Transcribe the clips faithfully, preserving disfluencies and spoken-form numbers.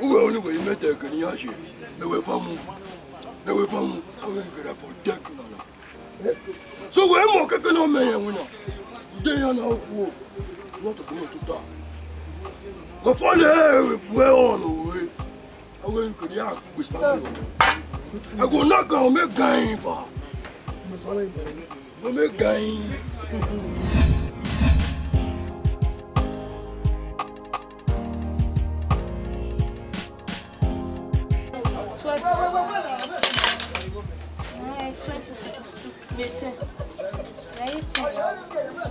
Uwẹ ọni wẹ i mẹ te ẹkẹ ne iran ye, mẹ wẹ fa mu, mẹ wẹ fa mu, a wẹ gẹrẹ fo dẹk nana. So wẹ mọ kẹkẹ ne ọ mẹ rẹn winna, ude iran na okhuo, ne ọ tobọ tota. Wẹ fọ lẹ wẹ ọnọ wẹ, a wẹ gẹrẹ a gbe spa nọ. Ẹguọ na gan, ọ mẹ gan ba. Ọ mẹ gan. Twelve. Eh, twenty. Mete. Na eighteen.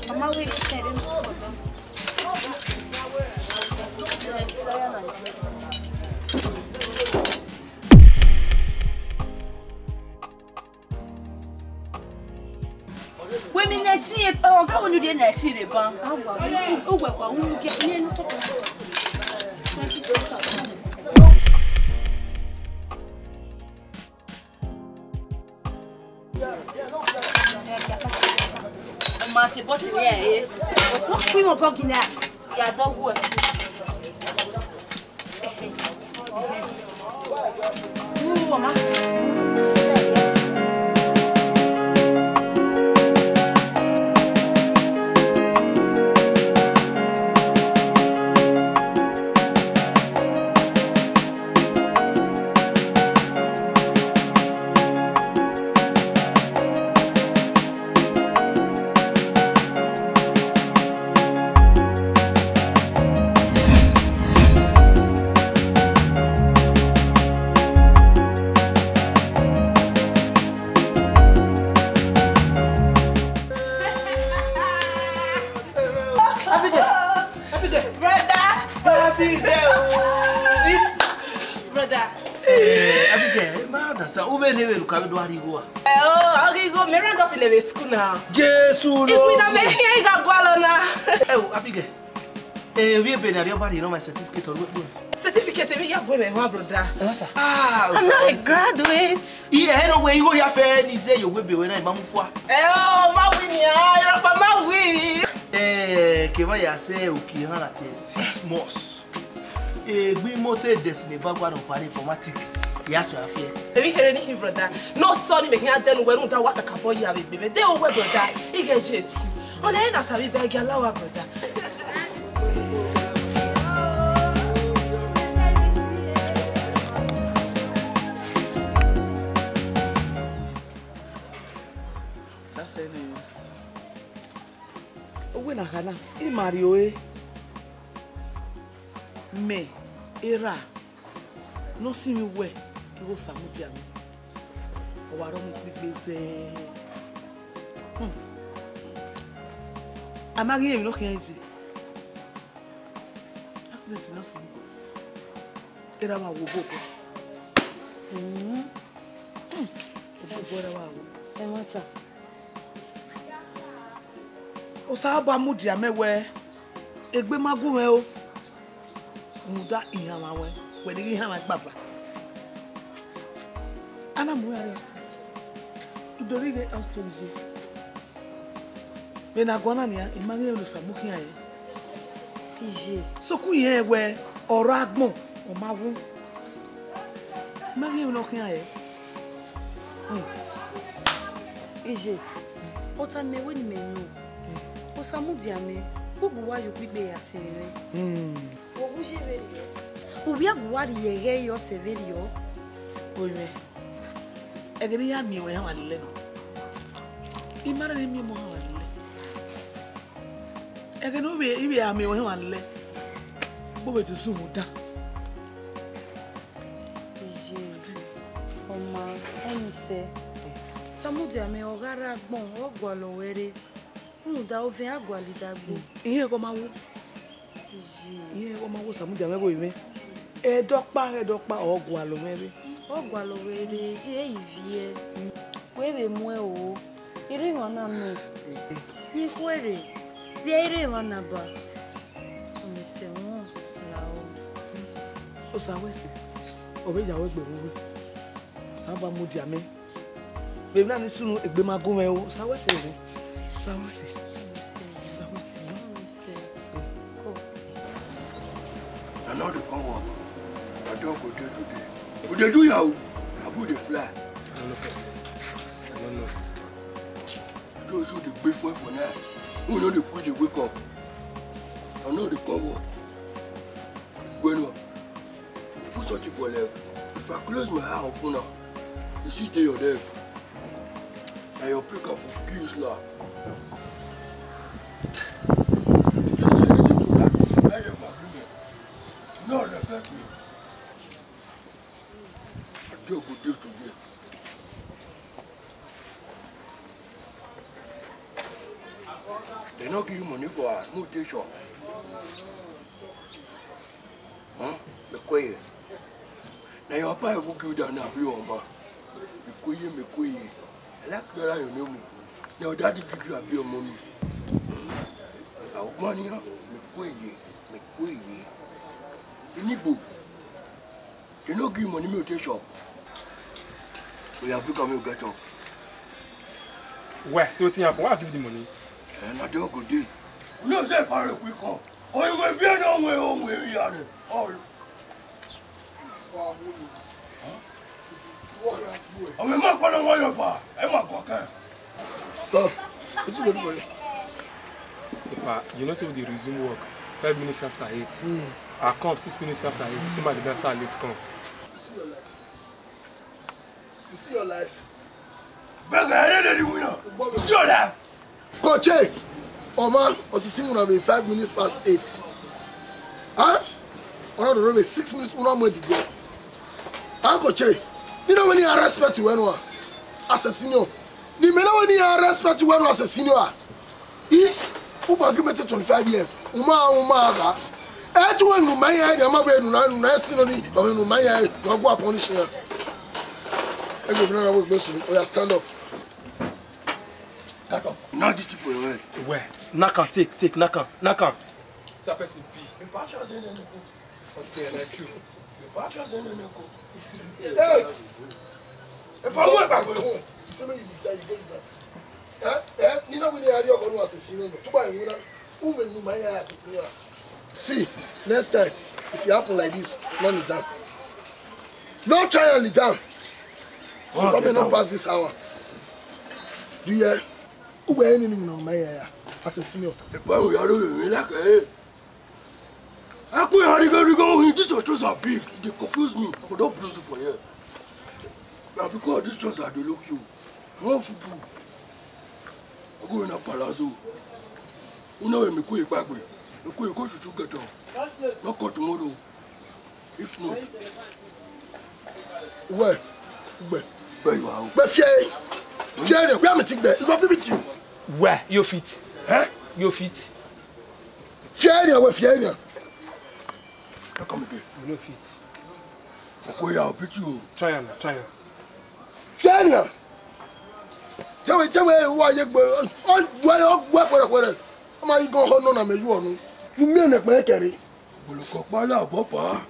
Mama, wait, ten, let me scroll down. Wẹ mi nineteen, ọga wẹ ne u rhie nineteen rre ban. Uwẹ kua wu ge ne twenty. Ọ ma se bọsi vbe ẹre. Ọ sọ fún ìwọ̀n kan gìnà. Ìyàtọ̀ wù ẹ́. Ẹ, ẹ. Wù ọmọ. Abigail, Abigail. Brother. Abigail, oh. Brother. Eh, Abigail, ma understand. U vbe rre vbe ne u ka vbe do a rhie igho a? Eh, oh, ọ ghi igho, mẹ round up ne vbe school na. Jesu, no. Ikpina mẹ khian i gha gualọ na. Eh, oh, Abigail. Eh, vbe ebe ne a rhie ọba rhie nọ ma certificate ọ ru ekpo? Certificate emwi ya gu mwẹ mwa, brother. Ah, I'm not a graduate. I rẹn hẹ ne wẹ igho ya fẹ ni zẹ ye owẹ ebe wẹ na, I ma mu fua. Eh, oh, ma wi nia, Europa ma wi. Eh, kevbe ya sẹ oki ehan na te six months. Egbe imoto Destiny ba gualọ pan informatic, ya suẹn afiẹ. Emwi kherhe ni khin, brother. Ne ọ sẹ ọni mẹ khian dẹnu wẹ rhunmwuda wa kakabọ ya vbe egbe mwẹ. De owẹ, brother, I ghẹ je school. Ọna ẹre na ta vbe iba ẹgia la owa, brother. Sasẹ nẹ. Owe na kha na, I ma rrie ore. Mẹ, erha ne ọ sinmwi wẹ igho Osamudia mwẹ, ọ wa rọ mu ikpigbe zẹ. Hmm. A ma ghi rẹn emwi ne ọ khian ze. Accident na sunu. Erha mwa wo obobọ. Hmm. Hmm. Obobọ erha mwa wo. Ẹmwata. Osanobua mudia mẹ wẹ, egbe ma gu mwẹ o. Rhunmwuda ihanmwa ruẹn, wẹ ne I ghi hanmwa ẹgbava. A na mu iran rre hospital. U do rhie ighe hospital ye. Vbene a guan na nian, I ma ghi rẹn ne Osamu khian ẹre. Iye. Sokpan irẹn wẹ ọ rre agbọn, ọ ma wu. I ma ghi rẹn ne ọ khian ẹre. Hmm. Iye, ọ tama wẹ ne imẹ nọ. Osamudia mẹ, u gu uwa ye ukpigbe ya sinmwi mwẹ. Hmm. Ọ wu ye vberriọ. U vbe gu uwa rhie ẹghẹ ye ọse vberriọ. Orinmwẹ, ẹghẹ ne I ya miẹn ruẹ hanmwa lele nọ. I ma rẹn ne I miẹn ọmọ hanmwa lele. Ẹghẹ ne I vbe, I vbe a miẹn ruẹ hanmwa lele, gbe ovbe do zun mwẹ dan. Iye, ọ ma, ọ ni sẹ. Osamudia mẹ, ọ gha rre agbọn, ọ gualọ ruẹ rre. Rhunmwuda ovẹn a gualọ idagbo. Irẹn ẹghẹ ọ ma wu. Iye. Irẹn ẹghẹ ọ ma wu Osamudia mwẹ vbe orinmwẹ. Ẹdẹ ọkpa, ẹdẹ ọkpa, ọ gualọ mwẹ rre. Ọ gualọ ruẹ rre, ye I viẹ. Wẹ vbe muẹn o, I rre emwa na nọ. Ni khuẹrhẹ, vbe I rre emwa na ba. Ọmẹsẹ wọn la o. Osa wẹ sẹ, ọ vbe ya wẹ gbe vbe. Osanobua mudia mẹ. Vbe emwi na ni sunu egbe ma gu mwẹ o. Osa wẹ sẹ rre. Osa wẹ sẹ. Osa wẹ sẹ. Ọmẹsẹ. Kọ. I no dey come work. I Don't go there today. We dey do yahoo. Abi we dey fly? I don't know. I don't know. You just, you dey pay for, for now. You no dey quick dey wake up. I no dey come work. Go anywhere. Put something for leg. If I close my eye and open am, you see dey your leg. Na your pick am for kill slap. Just say anything to that person. Why you ever do me? No respect me. I dey go dey today. Dem no give you money for house, no take shop. Huh? Mekoye. Na your papa even give that na be your mama. Mekoye, Mekoye. I like your, your name. Na your daddy give you abi your mommy. Hmm? Our money, huh? Mekoye, Mekoye. Inigbo. Dem no give money, me take shop. Oya, pick am, make you get up. Why? So wetin happen? Why I give the money? Eh, na there go dey. You know say if I quick come, oh, you may be no way home with you, all. Ọmọ ẹ ma kọ́ lọ́wọ́ yọba, ẹ ma kọ́ kẹ́. Come, wetin you dey do for here? Papa, you know say we dey resume work five minutes after eight. Hmm. I come six minutes after eight. Say my leader say I late come. You see your life. You see your life. Beg, I dey the winner. You see your life. Coach, Oma, osisi una be five minutes past eight. Huh? Una dey be six minutes, una mo di go. Huh, Coach? You know when you respect you, when you as a senior. You know when you respect you, when you as a senior. I, u ba agreement twenty-five years. Uma, uma ga. E tu enu ma ya, ya ma be nu na, nu na si no ni, o nu ma ya, no go punish ya. E go na wo gbe sun. Oya, stand up. Get up. Now this thing for your head. Where? Knock am, take, take, knock am, knock am. Sa person be. The pastor say no, no. Okay, like you. The pastor say no, no. Hey! Hey, but what about you? You say me you be there, you get it down. Eh? Eh? You know we dey area of no as a senior. Tuba you know. Who may know my as a senior? See, next time, if it happen like this, no kneel down. No try and kneel down. So far, me no pass this hour. Do you hear? Who were any no my as a senior? The boy we are doing like eh. I quit hurry go go him. This your trouser big. They confuse me. I go don bruise you for here. Now because this trouser dey look you. One football. I go in a palazzo. You know me quit back way. You quit go to get up. Not call tomorrow. If not, where? Where? Where you are? Where fear? Fear, where am I take there? You go fit beat you. Where? You fit? Eh? You fit? Fear area, where fear area? Don't come again. You no fit. Okoya, I'll beat you. Try am, try am. Fear area. Tell me, tell me, why you go? Oh, why you go? Where, where? Am I go home? No, na me you on. You mean like my carry? Boloko pala bopa.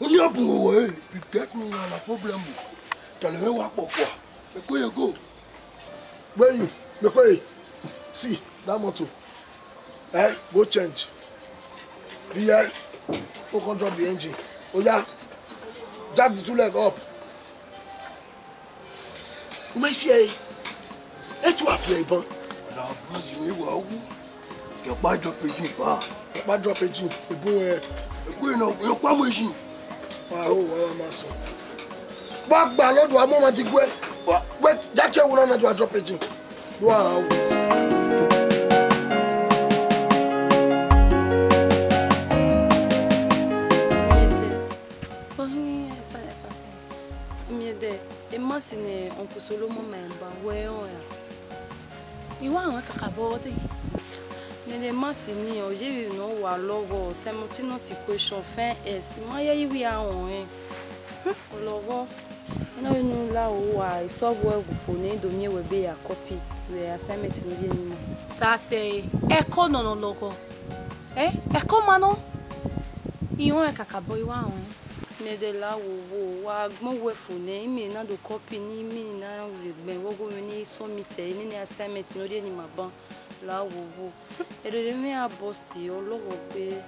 Only open way. If you get me, na problem. Tell me what papa. Okoye go. Where you? Okoye. See that motor. Eh? Go change. Yeah. Go come drop the engine. Oh yeah. Jack the two leg up. Who may fear? Etu afia ibọn. Na bruise me wa wu. Your pa drop a gym, pa. Your pa drop a gym. Ebu eh. Eku ina, your pa mo gym. Wa ho, wa ma so. Wa gba lọdọ amọ ma ti gbe. Wa, we, jake wuna na do drop a gym. Wow. Ohin, esa, esa. Miẹn dẹ, emasi ne Uncle Solomon ma emba wẹ ọnrẹn. I wa rẹn kakabọ te. Miẹn dẹ emasi ni, ọ ye vbe ne ọ wa lọghọ, simultaneous equation, fẹn S, ma ye yi wẹ a rẹn. Ọ lọghọ. Nọ inu la uwa, I solve wẹ gu fo ne I do miẹn wẹ be ya copy vbe assignment ne u ye ne ima. Sase, ẹko nọ ne ọ lọghọ. Eh, ẹko ma nọ. I rẹn kakabọ, I wa rẹn. Mẹ dẹ la wo wo, wa gbọn wẹ fo nẹ, imẹ na do copy ne imẹ na vbe gbẹn vbe ọghe ne I submit ẹre nene assignment ne ọ rhie ne ima ban. La wo wo. Erere mwẹ a burst, ọ lọghọ gbe.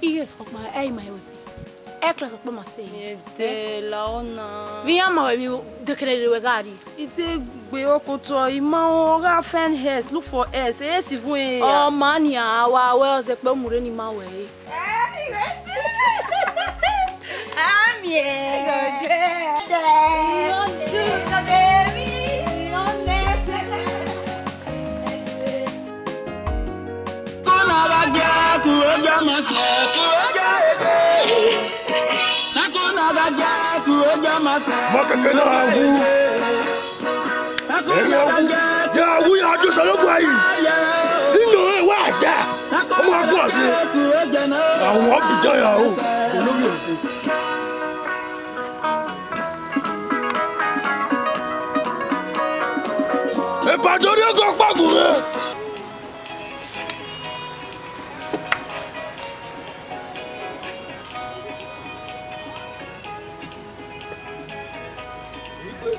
Iye sọkpa, ẹ i ma hẹ wẹ kpe. Ẹ class ọkpọ ma sẹ. Ede la ọna. Vbe iran ma wẹ vbe dekẹrẹ rre wẹ gha rrie. I te gbe okotọ, I ma ọ gha find else, look for else. Esi vun e ya. Ọ ma nian, wa wẹ ọ zẹ kpe mu rre ne I ma wẹ re. Ami. Ma kẹkẹ na wu. Ẹrẹ wu. Ya wu ya do sẹ lọgua yi. Ino ẹ wa da. Ọmọ agbọn se. Àwọn ọbìjà ya o. Olórí ọ̀sẹ̀. Ìbàdàn ní ọgọ́ pàgùn rẹ̀. Igbe,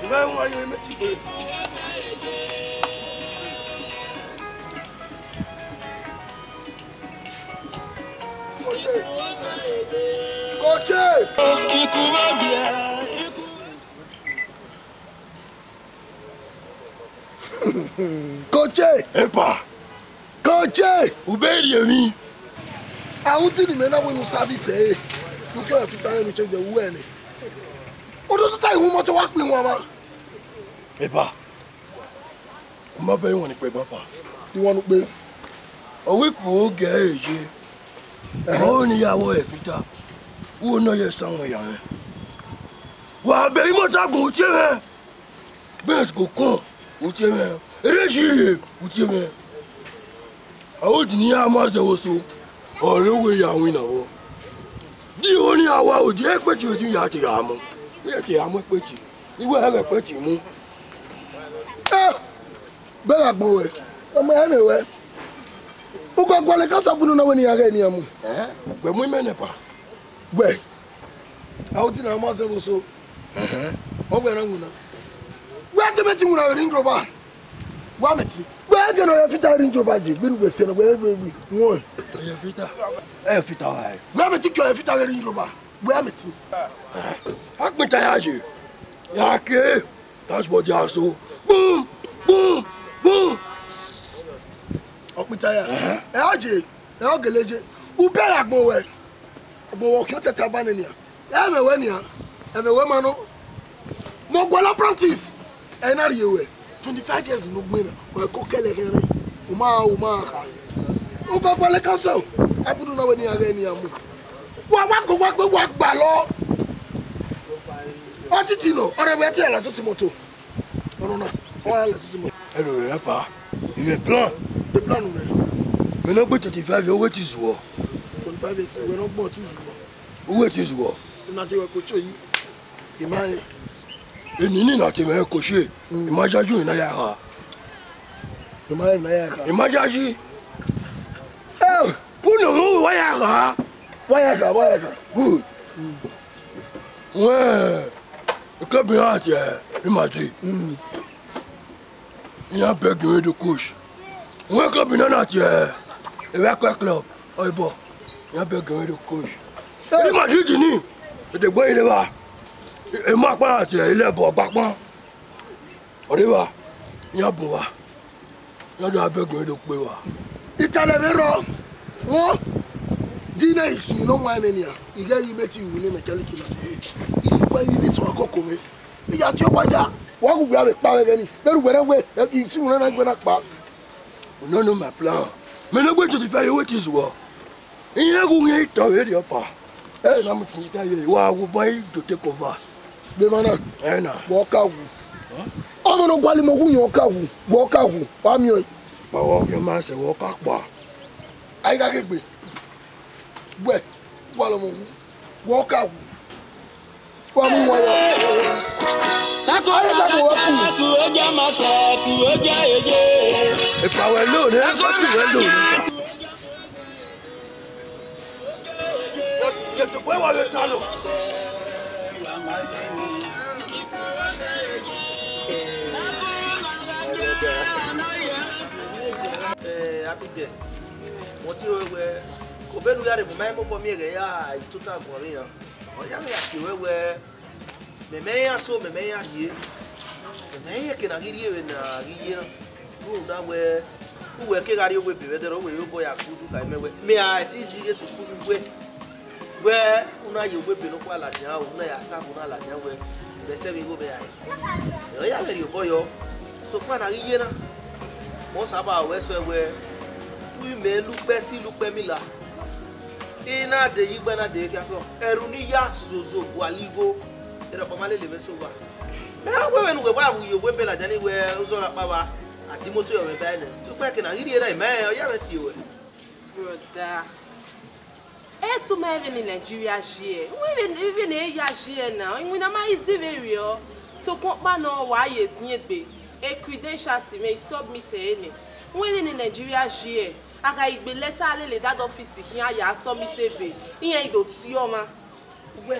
ìmọ̀ ẹ̀hún ayé méjì gbé. Koche! Koche! Koche! Epa! Koche! Uberi emwi. Ahunmwu tini mẹ na wẹ ne u service ẹre, ne u ke fitter ẹre ne u change ẹre, u wẹ nẹ. Odotota ihunmwu ọtọ wa kpe ihuan mwa. Epa. U ma bẹghe iwannukpe, Papa. Iwannukpe. Ọ wẹ ikhuo gẹ ẹre ye. Ẹhẹn. Ọ ni ya wẹ fitter. Uwu nọ ye esan wẹ ya mwẹ. Wa bẹghe imọta gun utie mwẹ. Benz ko kọn utie mwẹ. Erha yi rre utie mwẹ. Aro di ne iran ma zẹ vbe oso, ọ re uwẹ ya winna vbọ. Di ọni a wa odi ekpeti vbe ya te ya mu. Iran te ya mu ekpeti. Iwẹ ẹghẹ pẹti mu. Eh, bẹghe agbọn wẹ, ọmọ ẹmwẹ wẹ. Uko gualọ ka sa bunu na wẹ ne iran ghẹ ne iran mu. Eh, wẹ mu imẹ nẹ pa. Wẹ, a oti na ma zẹ vbe oso. Ẹhẹn. Ọ wẹ na winna. Wẹ te mẹ ti winna Range Rover. Wa mẹ ti. Wẹ ghe ne ọ ye fitter Range Rover je, vbene wẹ sẹ na, wẹ, wẹ, wẹ, wẹ. Ọ ye fitter. Ẹ fitter wa ẹ. Wẹ mẹ ti ke ọ ye fitter Range Rover. Wẹ mẹ ti. Akpẹn ta ya ye. Ya ke. Dashboard ya so. Boom, boom, boom. Ọkpẹn ta ya. Ẹhẹn. Ẹ a je, ẹ ọ gele je. U bẹghe agbọn wẹ. Agbọn wẹ ọ khian tẹta ba nẹ nian. Ẹ mẹ wẹ nian. Ẹ mẹ wẹ ma nọ. Mẹ gualọ apprentice. Ẹ na rhie wẹ. Twenty-five years ne u gbẹn na. Ọ ẹko kẹlẹ khian rre. U ma, u ma kha. U gọgbọlẹ council. Abudu na wẹ ne iran ghẹ ne iran mu. Wa wa ko wa gbe wa gbalọ. Ọ titi nọ, ọ rẹ wẹ te la tutu moto. Ọnọna, ọ ya la tutu moto. Ẹ rẹ pa, imẹ plan. The plan wẹ. Mẹ ne ọ gbe twenty-five years, wẹ te zuọ. Twenty-five years, wẹ ne ọ gbọ te zuọ. Wẹ te zuọ. Na te wẹ ko cho yi. Ima e. Eni ni na te mẹ ko che. Ima ya ju na ya ha. Ima e na ya ha. Ima ya ji. Eh, unu mu wa ya ha. Wa ya ha, wa ya ha. Good. Wẹ, club ya tie, ima ji. Iran beg me do coach. Wẹ club na na tie, e wa kọ club, ọ bọ. Iran beg me do coach. Ima ji ji ni. Edegbe ire ba. E ma kpa na tie, ile bọ gba kpa. Ọ rre evba, iran bun uwa, iran do gha bẹgẹn do kpe uwa. Italẹ vbe rrọọ, vbọ, di nẹ ikhin ne ọ wan ẹmwẹ nian, I ghẹ ghi mẹ te ru ne mechanic na. I ghi gba emwi ne sẹ ọkọkọ mwẹ, I ya tie ọkpa ja. Wa gu wẹ avbe ekpa vbe ẹghẹ nii, vbene uwẹ na wẹ, I sunu na na gbe na kpa. None of my plan. Mẹ ne ọ gbe twenty-five years wẹ te zuọ. Iran gu iran itọ vberriọ pa. Ẹ na mu twenty-five years, wa wu bọ i do take over. Vbe emwa na? Ẹ na. Wẹ ọ ka wu. Ọmọ ne ọ gualọ imẹ wu yan ọ ka wu, wẹ ọ ka wu, wa miẹn ọẹn. Kpa wẹ ọ ghe ma sẹ, wẹ ọ ka kpa. A i gha ghe egbe. Wẹ, gualọ ọmọ wu, wẹ ọ ka wu. Wa mu wọn ya. Aye ta ko wẹ ku. Epa wẹ lo ne, epa ti wẹ lo ne. Eh, Abidẹ, mo ti rò wẹ, Obọ ne u ya rre, mẹ ma mobọ miẹn ghẹ ya tota guan vbe iran. Ọ ya vbe ya tie ruẹ wẹẹ, mẹ mẹ iran so, mẹ mẹ iran rhie. Mẹ mẹ iran eke ne a ghi rhie vbene a ghi ye na. Rhunmwuda wẹẹ, uwẹ kegha rrie owa ebe vbe ẹdẹrriọ, wẹ vbe obọ ya gudu kha mẹ wẹẹ, mẹ a ti zighe sukuru wẹẹ, wẹẹ u na ye owa ebe nọkhua ladian o, u na ya sa bu na ladian wẹẹ, mẹ sẹ vbe igho mwẹ rae. Ẹ ọ ya vbe rhie obọ yọ. Sokpan ne a ghi ye na, mẹ ọ saba ruẹ sẹ wẹẹ, u i mẹ lukpẹ si lukpẹ mila. I na de ye igba na de khian khian, ẹru ne I ya zozo gualọ igho, erha ọkpa ma lele mwẹ sẹ owa. Mẹ a wẹẹ vbene uwẹ wa ru ye owa ebe ladian ni wẹẹ uzọla ọkpa vba, a di imoto yọ mwẹ ba ẹnẹ. Sokpan eke ne a ghi rhie na, I ma rẹn, ọ ya mwẹ tie ruẹ. Brother, etu ma vbene Nigeria ye, vbene, vbene e ya ye na, iwinna ma i zẹ vberriọ. Sokpan ọkpa nọ wa ye ziengbe, e credentials mwẹ I submit ẹre nẹ. Vbene Nigeria ye, a gha gbe lẹta lele dada ọfisi khian ya submit ebe, iran i do tie ọmwa. Uwẹ,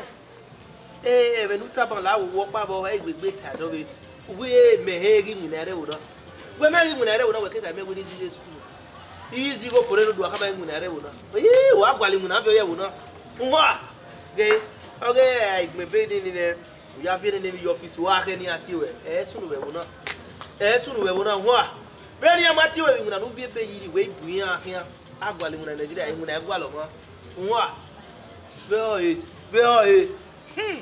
e, ẹmwẹ ne u tama la, wo ọkpa vbe ọ, ẹ i wegbe ta ẹdọ vbe. Uwẹ, mẹ hẹ ghi winna ẹre ẹvbo na. Wẹ mẹ ghi winna ẹre ẹvbo na, wẹ kegha mẹ wẹ ne I zighe school. I zighe ofo rre ne odua khama winna ẹre ẹvbo na. Ii, wa gualọ iwinna viọ ye ẹvbo na. Uwa, ghe, ọ ghe, igbẹn ebe nene nẹ, u ya viọ nene vbe ye ọfisi, wa khẹ ne iran tie ruẹ. Ẹ sunu vbe ẹvbo na. Ẹ sunu vbe ẹvbo na, uwa. Vbene iran ma tie ruẹ vbe iwinna ne u viọ ebe yi rri, wẹ i bu iran khian. A gualọ iwinna Nigeria, iwinna i gualọ ọmwa. Uwa, vbe ọ re, vbe ọ re. Hmm.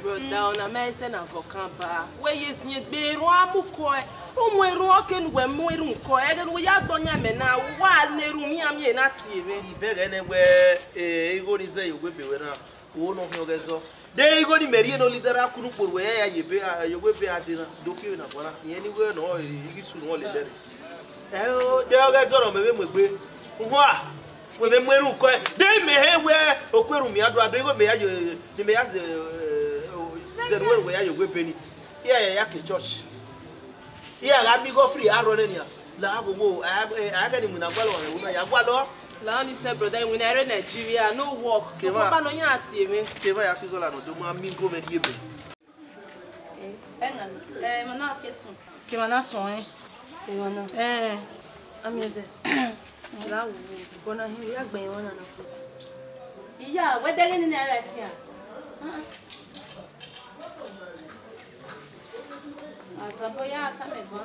Brother, ọna ma i sẹ na vbe ọkan ba. Wẹ ye ziengbe erhunmwu a mu kọ ẹ. U mu erhunmwu ọke ne uwẹ mu erhunmwu kọ ẹ, ẹghẹ ne uwẹ ya gbe ọyan mẹ na, wa ne erhunmwu iran miẹn na tie mwẹ. I bẹghe nẹ wẹ, eh, igho ni zẹ ye owa ebe ruẹ na, u ho ne ọ khian ọghẹ zọ. De igho ni mẹ rhie ne ọ lida ra ku ne ukpo ruẹ ya ye ebe, a, ye owa ebe a de na, do fi emwi na guan na. Irẹn ni wẹ nọ, i ghi sunu ọ lele ẹre. Ẹ o, de ọghẹ zọ ne ọ mẹ vbe mu egbe. Uwa, wẹ vbe mu erhunmwu kọ ẹ. De imẹ hẹ wẹ, oku erhunmwu mia do, a do igho mẹ ya ye, ne imẹ ya zẹ, eh, zẹ ne uwẹ ya ye owa ebe ni. Iran ya ya ke church. Iran gha miẹn igho free arrọọ nẹ nian. La wo wo, a, a, a ghẹ ne iwinna gualọ ọmwa vbe ẹvbo na, ya gualọ. La ni sẹ, brother, iwinna rre Nigeria, no work. So, kevba, papa nọ yan tie mwẹ. Kevba ya fi zọla nọ, do ma miẹn igho mwẹ rhie ebe. Eh, ẹna, eh, emwa na ke sọn. Ke emwa na sọn, eh? Emwa na. Eh. Amiẹn dẹ. La wo wo, ọna hin, ya gbẹn emwa na na. Iya, wẹ dẹghe nene ẹre ẹtin a? Azabọ ya sa mẹ gba.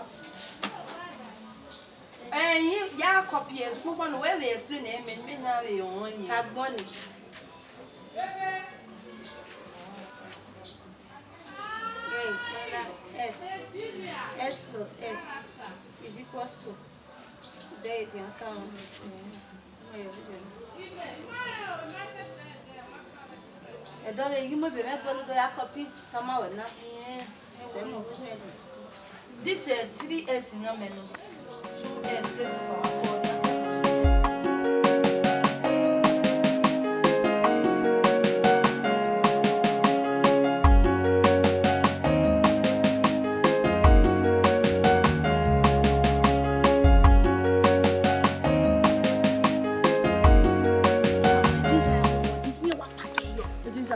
Eh, ya copy ẹ, sokpan ne wẹ vbe explain ẹ, mẹ, mẹ na vbe rọnrọn yi. Agbọn ni. Eh, S, S plus S is equals to. There is the answer. Ẹdọ vbe ghi mu ebe mwẹ bọnu do ya copy tama wẹ na. Sẹ mu. This, uh, three S yan minus two S raised to power four. Ginger,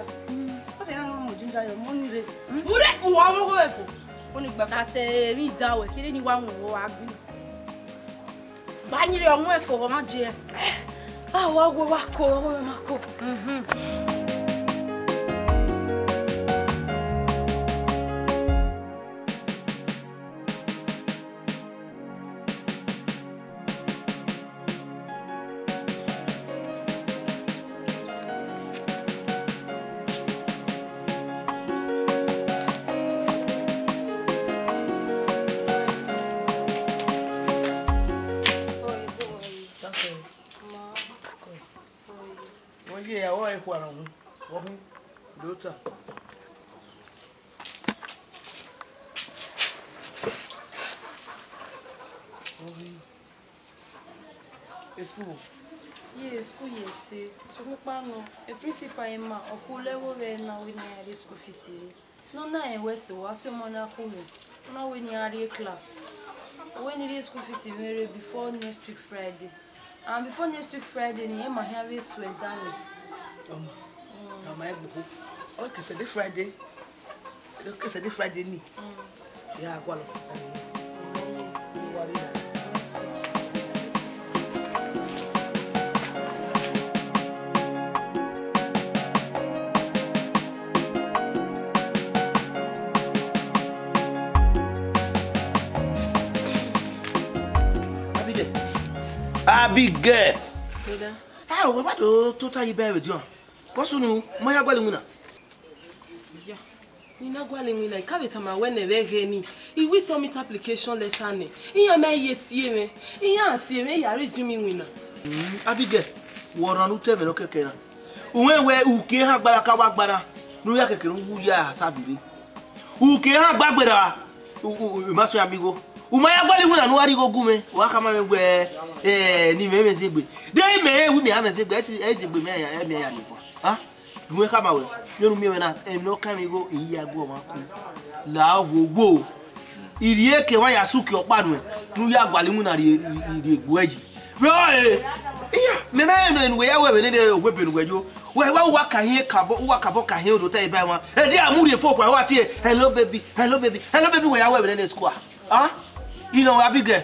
what's the name of ginger? Your money rate. Ure, uwa mo go efo. Oni gba ka se mi da we kire ni wa won wo wa gbe. Ba ni re ọmọ efo wo ma je. Ah, wa wo wa ko, wa wo ma ko. Mhm. Oye, ya wa ekhua na hu, vbe ọ khin? Do ta. Vbe ọ khin? School? Ye, school ye se. Sokpan nọ, e principal ima, ọ khulo ẹvbo vbe na wẹ ne iran rhie school fees re. Ne ọ na rẹn wẹ sẹ, wa si ọmọ na ku mwẹ. Ọ na wẹ ne iran rrie class. Ọ wẹ ne I rhie school fees mwẹ rre before next week Friday. And before next week Friday ni, ima khian vbe suẹn dan mwẹ. Ọma, ọma ẹgbokho. Ọ ke sẹ de Friday. Ọ ke sẹ de Friday ni. Mm. Ya gualọ. Wa rrie na. Yes, sir. Abigail. Brother. Ah, wẹ wa do tota yi bẹẹ vbe diọn. Kọsunu, ma ya gualọ iwinna. Ya. Ne I na gualọ iwinna, I ka vbe tama wẹ nẹ vbe ẹghẹ nii. I wi submit application letter nẹ. Iran ma ye tie mwẹ. Iran tie mwẹ, I ya resume iwinna. Mm, Abigail, wẹ ọrọre ne u te ẹmwẹ ne ọ kẹkẹ na. U wẹ wẹ u ke ehan gbaraka wa gbara, ne u ya kẹkẹ ne u wu ya sa vbe rre. U ke ehan gba gberra, u, u, u ma suẹn amigo. U ma ya gualọ iwinna ne u gha rhie igho gu mwẹ, u gha khama mwẹ wẹ, eh, ne imẹ mwẹ zẹ egbe. De imẹ wi mẹ ya mwẹ zẹ egbe, ẹ ti, ẹ zẹ egbe mẹ ya, ẹ mẹ ya rhie fua. Ah? Gu mwẹ khama wẹ, ne u miẹn mwẹ na, emwi ne ọ kan mwẹ igho, I ya gu ọmwa ku. La wo wo. I rhie ke emwa ya suki ọkpa nuẹn, ne u ya gualọ iwinna rhie, rhie, rhie egbe uẹ yi. Vbe ọre, iya, mẹ mẹ ne, ne uwẹ ya wẹ vbe nene ohu ebe ne uwẹ yo. Wẹ wa, wa ka hin kabọ, wa kabọ ka hin odọ ta eba ẹmwa. Ẹdẹ a mu rhie fo kua, wa tie, "Hello baby, hello baby, hello baby," wẹ ya wẹ vbe nene school a. Ah? I nọ wẹ Abigail.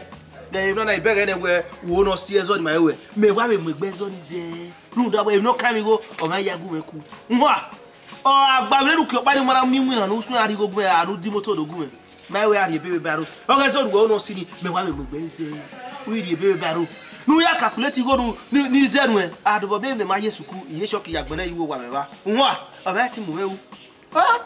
Ghẹ emwi nana, I bẹghe nẹ wẹ wo nọ si ẹzọ ni ma wẹ. Mẹ wa vbe mu egbe ẹzọ ni zẹ. Rhunmwuda wẹ emwi ne ọ kan mwẹ igho, ọ ma ya gu mwẹ ku. Hua! Ọ gha gba vbe ne u ke ọkpa ni ma na miẹn iwinna ne u suẹn a rhie igho gu mwẹ, a ne u di imoto do gu mwẹ. Ma wẹ a rhie ebe vbe aro. Ọ ghẹ zẹ oruẹ nọ si ni, mẹ wa vbe mu egbe zẹ. U rhie ebe vbe aro. Ne u ya calculate igho nu, ni, ni zẹ nuẹn. A dobọ be mẹ ma ye sukuru, I ye shọki ya gbẹnnẹ ye uwu owa mwẹ vba. Hua! Ọ ma ti mu mwẹ ru. Ah!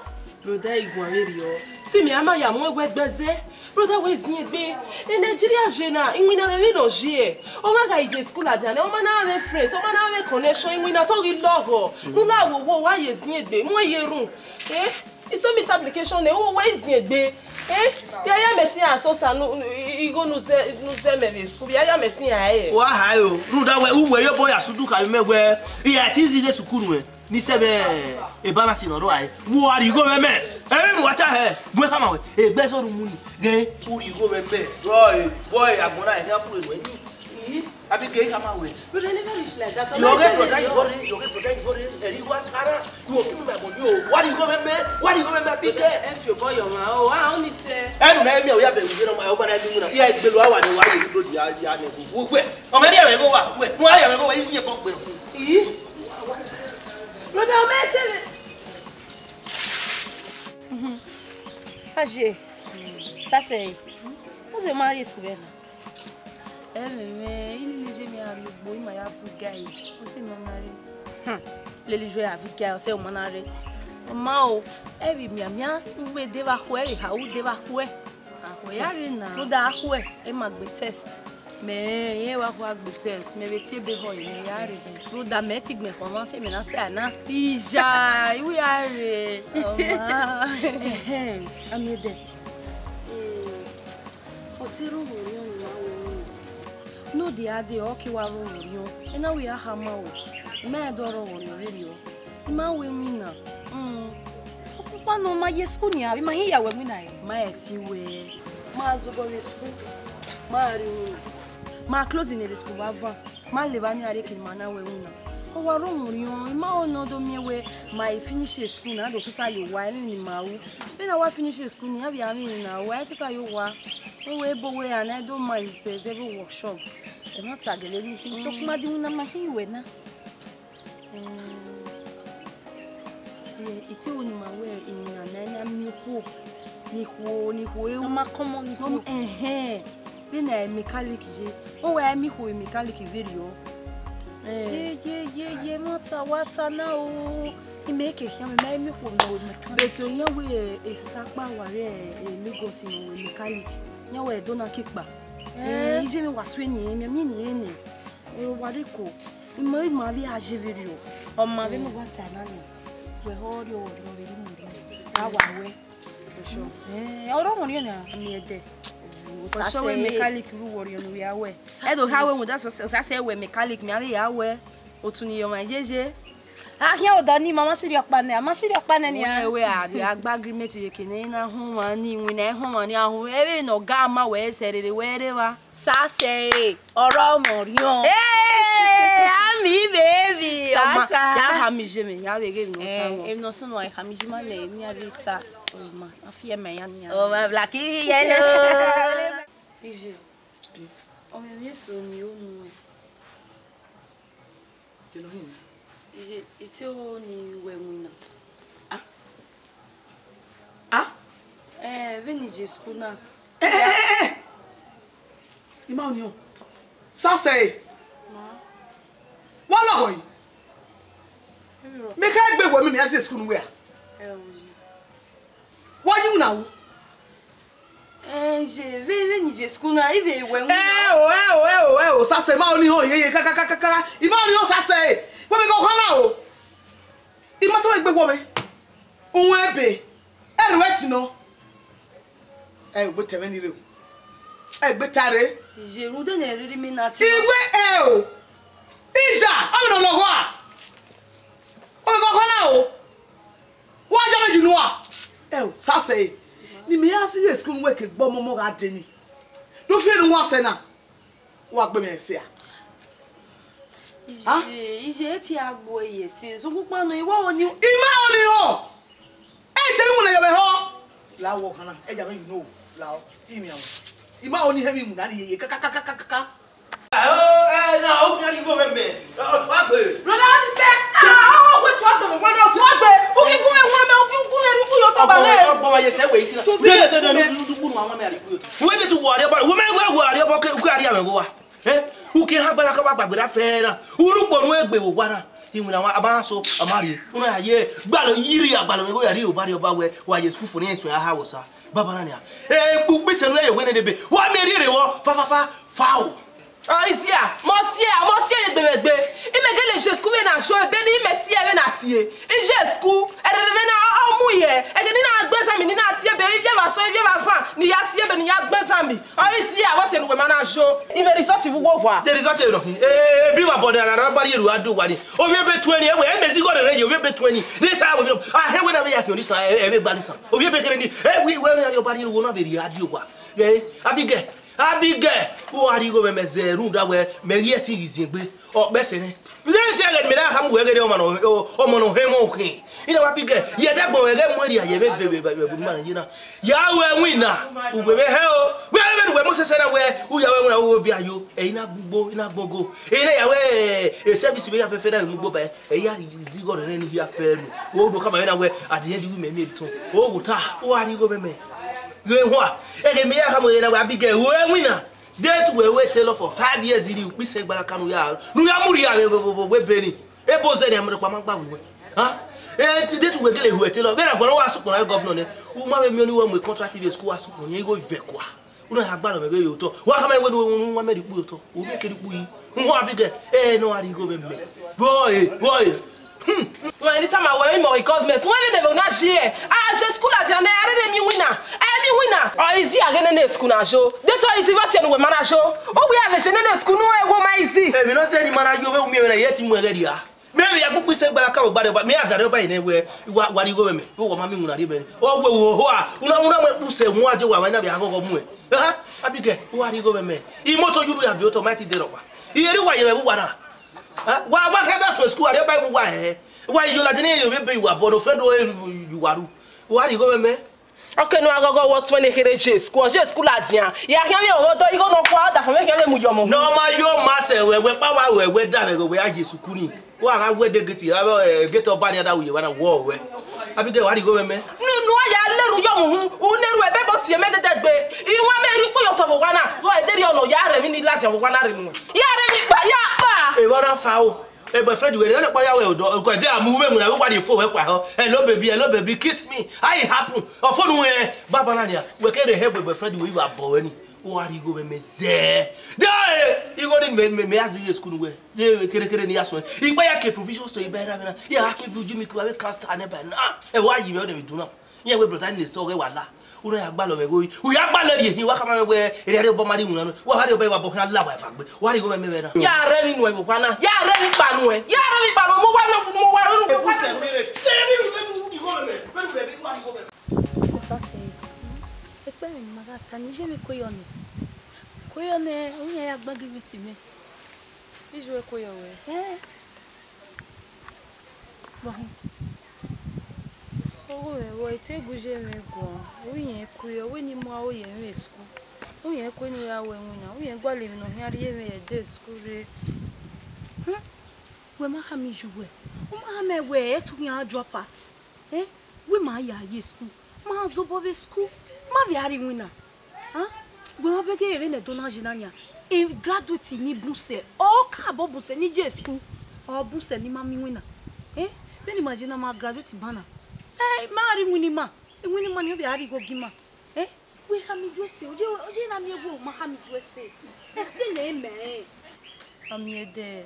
Brother, I guan vberriọ. Te imẹ a ma ya mu ẹguẹ gbe zẹ. Brother, wẹ ziengbe. E Nigeria ye na, iwinna mwẹ vbene ọ ye. Ọ ma gha ye school ladian, ọ ma na mwẹ friends, ọ ma na mwẹ connection, iwinna te ọ ghi lọghọ. Ne u na wo wo, wa ye ziengbe, mu ye run. Eh? I submit application nẹ, u wẹ i ziengbe. Eh? Vbe a ya mẹ te iran sosa nu, nu, i, igho ne u zẹ, ne u zẹ mẹ vbe school, vbe a ya mẹ te iran ẹre. Wa ha ẹre o, rhunmwuda wẹ, uwẹ ye obọ ya sẹ udu kha vbe mẹ wẹ, I ya te easy ghe sukuru nuẹn. Ni sẹ vbe ebalasi ne ọ rua ẹre, wo a rhie igho mwẹ mẹ. Ẹmwẹ ne uwa ta hẹ, gu ẹn khama wẹ, egbe ẹzọ ne u mu ni, ghe u rhie igho mwẹ mẹ. Rọ e, wọ e, agbọn na ẹhian fure nuẹ ni. Ih, Abigail khama wẹ. Brother, never reach like that. Your great brother, you go there, your great brother, you go there, ẹre wa tara. You go give me my money o. Wa rhie igho mwẹ mẹ, wa rhie igho mwẹ mẹ, Abigail. Brother, ẹ fi obọ yọ mwa o, a ọni sẹ. Ẹnu na emi o ya bẹ wi na ma o ba na mi mu na. Ya igbelu awa ni wa ye ni bro ya ya ne. Wo wẹ. Ọ mẹ rhie igho wa, wẹ. Wa rhie igho wa, iye bọ gbe. Ih. Brother, ọ mẹ sẹ vbe. Aje, sasẹ, u zẹ ma rrie school vbe na? Ẹmwẹ mwẹ, I nene je mẹ a rrie ogbo, I ma ya vu gai, ọ sẹ ma na rre. Hmm, lele iye a vu gai, ọ sẹ ma na rre. Ọ ma o, ẹ vbe mianmian, u vbe de vbe akhuẹ, ẹ vbe ha u de vbe akhuẹ. Akhuẹ ya rre na. Rhunmwuda akhuẹ, ẹ ma gbe test. Mẹ rẹn wa khua gbe test, mẹ vbe tie ebe họ ẹre, mẹ ya rre. Rhunmwuda mẹ ti gbẹn khọ mwa sẹ mẹ na te a na. Iya, iwu ya rre. Ọma. Ehem, Amiẹdẹ. Eh, ọ te rre oghorriọn ne ima wẹ unu. Ne ọ dia dee, ọ ke wa rre oghorriọn. Ena wẹ a khama o. Ima rẹn do rre oghorriọn vberriọ. I ma wẹ iwinna. Mm. Sokpan ọkpa nọ ma ye school nia, avbe ima hin ya wẹ iwinna re. Ma ẹtin wẹ, ma zobọ vbe school, ma rrie iwinna. Ma close ne vbe school vbe avan, ma levba ne a rrie eke ne ima na wẹ iwinna. Ọ wa rre oghorriọn, I ma ho ne ọ do miẹn wẹ ma i finish school na, a do tota ye owa, ẹmwẹ ne ima ru. Vbene a wa finish school ni, a vbe a mwẹ emwi ne a ru, a i tota ye owa. Uwẹ ebo wẹ a na do ma is the devil workshop. Ẹmwata gele ni khin, sokpan ma di iwinna ma hin wẹ na. Eh, eh, ite ro ne ima wẹ emwi na na na miẹn okhuo, ne ikhuo, ne ikhuo ru. Ọ ma kọmọ ne ikhuo. Ẹhẹn, vbene a mechanic ye, ọ wẹ a miẹn ikhuo vbe mechanic vberriọ. Eh. Ye, ye, ye, ye, ma ta, wa ta na o. Imẹ ke khian, mẹ ma miẹn ikhuo ne ọ wẹ mechanic. But iran wẹ, eh, sister kpa wa rre, eh, Lagos ne ọ wẹ mechanic. Iran wẹ ẹdẹ na ke kpa. Eh. Eh, iye mwẹ wa sue ni, mẹ miẹn ni nẹ. Ẹ wa rre Eko, ima, ima vbe a ye vberriọ. Ọ ma vbene uwa ta na ni, wẹ họ rrie ọghọrriọ vbe rre mu rrie, ra wa wẹ. Sure. Eh, ọ rre oghorriọn nia, Amiẹdẹ. Ọ sẹ wẹ mechanic ru wọrriọ ne u ya wẹ. Ẹ do kha wẹ rhunmwuda sẹ, sẹ, sẹ wẹ mechanic, mẹ a vbe ya wẹ. Otu ni yọ ma yeye. A khian odọ ni, ma ma sirri ọkpa nẹ, a ma sirri ọkpa nẹ nia. Wẹ, wẹ, a, a gba agreement ye eke ne na họn wa ni, iwinna họn wa ni, a họn, ẹ vbe ne ọ ga ma wẹ sẹ rere wẹ rre evba. Sasẹ e, ọrọ ọmọ riọn. Ee, ami baby, ọma, sasa. Ya khama iye mẹ, ya vbe ghe emwi ne ọ ta. Eh, wọ. Emwi ne ọ sunu, a khama iye ma nẹ, emwi a rhie ta, ọma, a fi ẹmẹ ya nia. Ọma, black yellow. Iye, ọ mwẹ emwi eso ne I ru nuẹn. Iye, ite ro ne I wẹ winna. Ah? Ah? Eh, vbene I je school na. Eh, eh, eh, eh! I ma oniọn. Sasẹ e! Ọlọghọ yi. Mẹ kha gbe wẹ mẹ, mẹ a si school ne uwẹ a. Wa yi una wu. Ẹ, je, vbe, vbe ni je school na, I vbe wẹ wẹ. Ẹ o, ẹ o, ẹ o, ẹ o, sase, ma oni ho, ye, ye, ka, ka, ka, ka, ka. I ma oni ho sase. Wẹ mẹ gọ kha na o. I ma tọ egbe wọ mẹ. Uwẹ ebe. Ẹ rẹ wẹ ti nọ. Ẹ gbe tẹmwẹ ni re o. Ẹ gbe ta re. Je, rhunmwuda ne erhirhi mi na ti. Iwe ẹ o. Ija, ọ vbe nọ lọghọ a. Ọ vbe gọ kha na o. Wa ya vbe yi unu a. Ẹ o, sase. Ni mẹ ya si ye school wẹ ke gbe ọmọmọ gha de ni. Do fi enu wa sẹ na. Wa gbe mwẹ ẹse a. Iye, iye, e ti a gbe ẹse, sokpan nọ, I wa oni. I ma oni họn. E te iwinna yọ vbe họn. La wọ kan na, ẹ ya vbe you know, la ọ, imian. I ma oni hẹ mi iwinna ni yeye ka ka ka ka ka ka. Ẹ, ẹ, na, o mi a ni gho vbe mẹ. Ọ tua gbe. Brother, what is that? Ah, oh, wait, what the one, oh, tua gbe. U ki gu mwẹ, u ki gu mwẹ, u ki gu mwẹ, u ki gu mwẹ, u ki gu mwẹ, u ki gu mwẹ. Ọgbọ wa ye sẹ wẹ ikina. To be honest, wẹ ne du du kunu àwọn mẹ a ri ku yo. Wẹ de tu wọ a ri ọbọ, wẹ mẹ wẹ wọ a ri ọbọ ke, ke a ri amẹ gho wa. Eh, u ke ha gbala ka wa gbagbe ra fẹ na. U ru kpo nu egbe vbe owa na. Iwinna wa, a ma so, a ma rrie. U na ya ye, gbalọ yiri ya gbalọ mẹ gho ya rrie oba rrie ọba wẹ, wa ye school fo ne ẹ suẹn a ha wọ sa. Baba na nia. Eh, ukpise ru ẹ ye wẹ ne debe. Wa mẹ rrie rre wọ, fa, fa, fa, fa o. Ọ, isia, mọ sie, mọ sie ye gbe mwẹ gbe. I mẹ gele je school vbe na so, ebe ne I mẹ tie vbe na tie. I je school, ẹrẹrẹ vbe na ọ mu ye. Ẹghe ne I na gbe exam, ne I na tie ebe, ivbi eva so, ivbi eva fan, ne I ya tie ebe, ne I ya gbe exam. Ọ, isia, wẹ tie ne uwẹ ma na yo. I mẹ result vbe uwu owa. The result ẹ nọ. Eh, eh, eh, bi wa bọ de ara ba ye ru adu wa ni. Ovbi ebe twenty, ewe, e mẹ zigho rere ye, ovbi ebe twenty. This I will be. Ah, he we na be ya ki oni sa, e, e be gba ni sa. Ovbi ebe kere ni. Eh, we, we na yo ba ni wo na be ri adi owa. Eh, Abigail. Abigail, u gha rhie igho mwẹ mẹ zẹ rhunmwuda wẹ mẹ ghi ẹtin ghi ziengbe, ọ kpẹsẹ nẹ. Vbe te ẹghẹ ne mẹ na khama uwẹ ghe ọmọ nọ, ọmọ nọ hẹnmwẹ okhin. I na wa Abigail, ye ẹdẹ agbọn mwẹ ghẹ mu erria ye vbe ebe vbe ebe ne ima ye na. Ya ru ẹwinna, uwẹ vbe hẹ o. Wẹ vbe ne uwẹ mu sẹsẹ na wẹ, u ya ru ẹwinna, u vbe bia yo. Ẹ i na gbugbo, i na gbogo. Ẹ i na ya wẹ, e service vbe ya fẹfẹ na mu ugbo ba, ẹ i ya zigho rẹ nẹ ni hia fẹ nu. Wo do khama mwẹ na wẹ, at the end, u mẹ miẹn return. O wo ta, u gha rhie igho mwẹ mẹ. Ghe hua, ẹghẹ mẹ ya khama mwẹ na wẹ Abigail, ru ẹwinna. Date wẹ wẹ tailor for five years rhie ukpise gbalaka ne u ya, ne u ya mu rhie vbe, vbe, vbe, vbe ebe ni. Ebe ozẹ ni a mu rhọkpa ma gba vbe uwẹ. Ha? Eh, date wẹ gele hu tailor. Vbene a gualọ wa sukpọn na governor nẹ. U ma vbe miẹn ọni wẹ mu contract vbe school wa sukpọn ni igho ivẹ kua. U na ya gbalọ mwẹ ghe ye otọ. Wa khama wẹ ne u wa mẹ rhie ukpu ye otọ. U miẹn kere ukpu yi. U họn Abigail. Eh, nọ a rhie igho mwẹ mẹ. Boy, boy. Hmm. Wẹ ni tama wẹ mọ government. Wẹ vbe ne vbe na je. A je school a dia nẹ, a rere mi winna. Ẹ mi winna. Ọ easy a ghe nene school na yo. De to easy vbe tie ne uwẹ ma na yo. O wi a vbe je nene school nu e wo ma easy. Èmi náà sẹ́ni ma na yo vbe umi ẹ̀mí náà yẹ ti mu ẹ̀rẹ́ ria. Mi ẹ̀mí ya kpukpu sẹ gbara ka wẹ gbare ọba. Mi a gare ọba yìí nẹ wẹ wa wa ri igho mẹ. Wẹ wa ma mi winna ri mẹ. Ọ wẹ wo ho a. Una una wẹ kpu sẹ wọn ajo wa wa na vbe aghọghọ mu ẹ. Ha? Abigail, wa ri igho mẹ. Imoto yuru ya vbe otọ ma ti de rọ wa. Iye ri wa ye vbe wa na. Eh, wa, wa kha da so school, a rhie ba mu wa hẹ. Wa yo ladian ne ovbi ebe uwa bọ, ne friend ru uwa ru. Wa rhie igho mwẹ mẹ. Ọke ne a ghọghọ wọ tuẹn ne kherhe je school, je school ladian. Ya khian vbe ọmọ do igho nọ kua, da fo vbe khian vbe mu yọ ọmọ. Ne ọ ma yo ma sẹ wẹ, wẹ kpa wa wẹ, wẹ da vbe wẹ ya je school ni. Wa gha wẹ de gate, a vbe, eh, gate ọba ni a da ru ye wa na wọ wẹ. Abigail, wa rhie igho mwẹ mẹ. Nu, nu a ya leru yọ mu hu, u ne ru ẹbẹ bọ tie mẹ dẹdẹ gbe. Iwan mẹ rhie ukpu ye otọ vbe owa na, ghọ ederriọ ne ọ ya rẹ emwi ni ladian vbe owa na rre nuẹn. Ya rẹ emwi kpa, ya kpa. Evba na fa o. Eh, boyfriend wẹ, ẹnẹ kpa ya wẹ odọ, ko ẹdẹ a mu vbe mu na, vbe wa rhie fo wẹ kpa họ. Hello baby, hello baby, kiss me. How it happen? Ọ fo nu ẹ, baba na nia, wẹ kere he boyfriend wẹ, I wa bọ wẹ ni. Wa rhie igho mwẹ mẹ zẹ. De, eh, igho ni mẹ, mẹ, mẹ ya zighi school nu wẹ. Ye kere kere ni ya suẹn. I gba ya ke provision store, I ba ra mẹ na. Ya ke view Jimmy Choo, avbe cluster nẹ ba na. Ẹ wa yi vbe ọ de vbe dun na. Iran wẹ brother ni sẹ ọghẹ wa la. U na ya gbalọ mwẹ ghe, u ya gbalọ rhie hin, wa khama mwẹ wẹ, erriọ ọba ma rhie iwinna nẹ, wa rhie ọba, wa bọ khian la wa eva gbe, wa rhie igho mwẹ mẹ na. Ya rẹ emwi nuẹn vbe owa na, ya rẹ emwi kpa nuẹn, ya rẹ emwi kpa nuẹn, mu wa nu, mu wa nu, mu wa nu. Sase, ekpẹn mwẹ ne ima gha ta ne, iye mwẹ ko yọ nẹ, ko yọ nẹ, oyan ya gba give it to me. Iye uwẹ ko yọ wẹ. Eh. Ọghe mwẹ vbọ, I te gu ye mwẹ guan, u rẹn ku, ọ wẹ ne I mu aro ye mwẹ school. U rẹn ku ne u ya ru ẹwinna, u rẹn gualọ emwi ne ọ khian rhie mwẹ ye ẹdẹ school rre. Hmm? Wẹ ma khama iye uwẹ, u ma khama wẹ ẹ i tu khian drop out. Eh? Wẹ ma ya ye school, ma zobọ vbe school, ma vbe a rrie iwinna. Ah, wẹ ma bẹghe vbene Ẹdo na ye na nian, e graduate ni bun sẹ, ọ ka bọ bun sẹ ni ye school. Ọ bun sẹ ne ima miẹn iwinna. Eh, vbene ima je na ma graduate ban na. Eh, ima gha rrie iwinna ima. Iwinna ima ni ọ vbe a rrie igho gi ima. Eh, wẹ khama ijuẹ sẹ, ọ je, ọ je na miẹn wẹ ọ ma khama ijuẹ sẹ. Explain ẹre mẹ. Amie dẹ,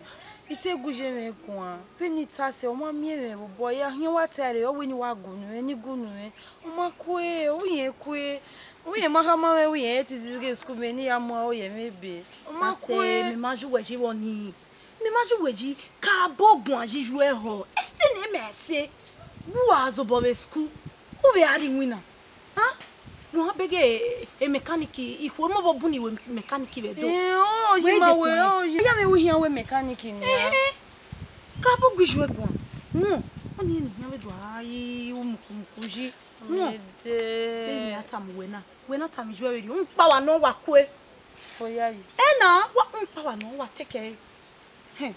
I te gu ye mwẹ guan. Vbene I ta sẹ, ọ ma miẹn mwẹ vbe obọ ya, khian wa ta ẹre, ọ wẹ ne I wa gunu mwẹ, ne I gunu mwẹ. Ọ ma kue, ọ wẹ irẹn kue. Ọ wẹ irẹn ma khama mwẹ, wẹ irẹn te zizighi school mẹ ne I ya mu aro ye mwẹ ebe. Ọ ma kue. Sase, mẹ ma ju wẹ yi vbọ nii. Mẹ ma ju wẹ yi, ka bọ guan yi yu ẹhọ. Explain ẹre mẹ sẹ. Vbe uwa zobọ vbe school, u vbe a rrie iwinna. Hẹn? Wa bẹghe e mechanic, ikhuo mọ vbe bun ni wẹ mechanic vbe do. Eh, ọ yi ma wẹ, ọ yi. Ya vbe wẹ ihian wẹ mechanic nia. Ehe. Ka bu gbe ijuẹ guan. Wọn, ọni ne ihian vbe do a yi umukumuku yi. Wọn. Ede. Eni a tama wẹ na. Wẹ na tama ijuẹ vbe rrie. Ukpa wa nọ wa kue. Oya yi. Ena, wa ukpa wa nọ wa take. Hẹn,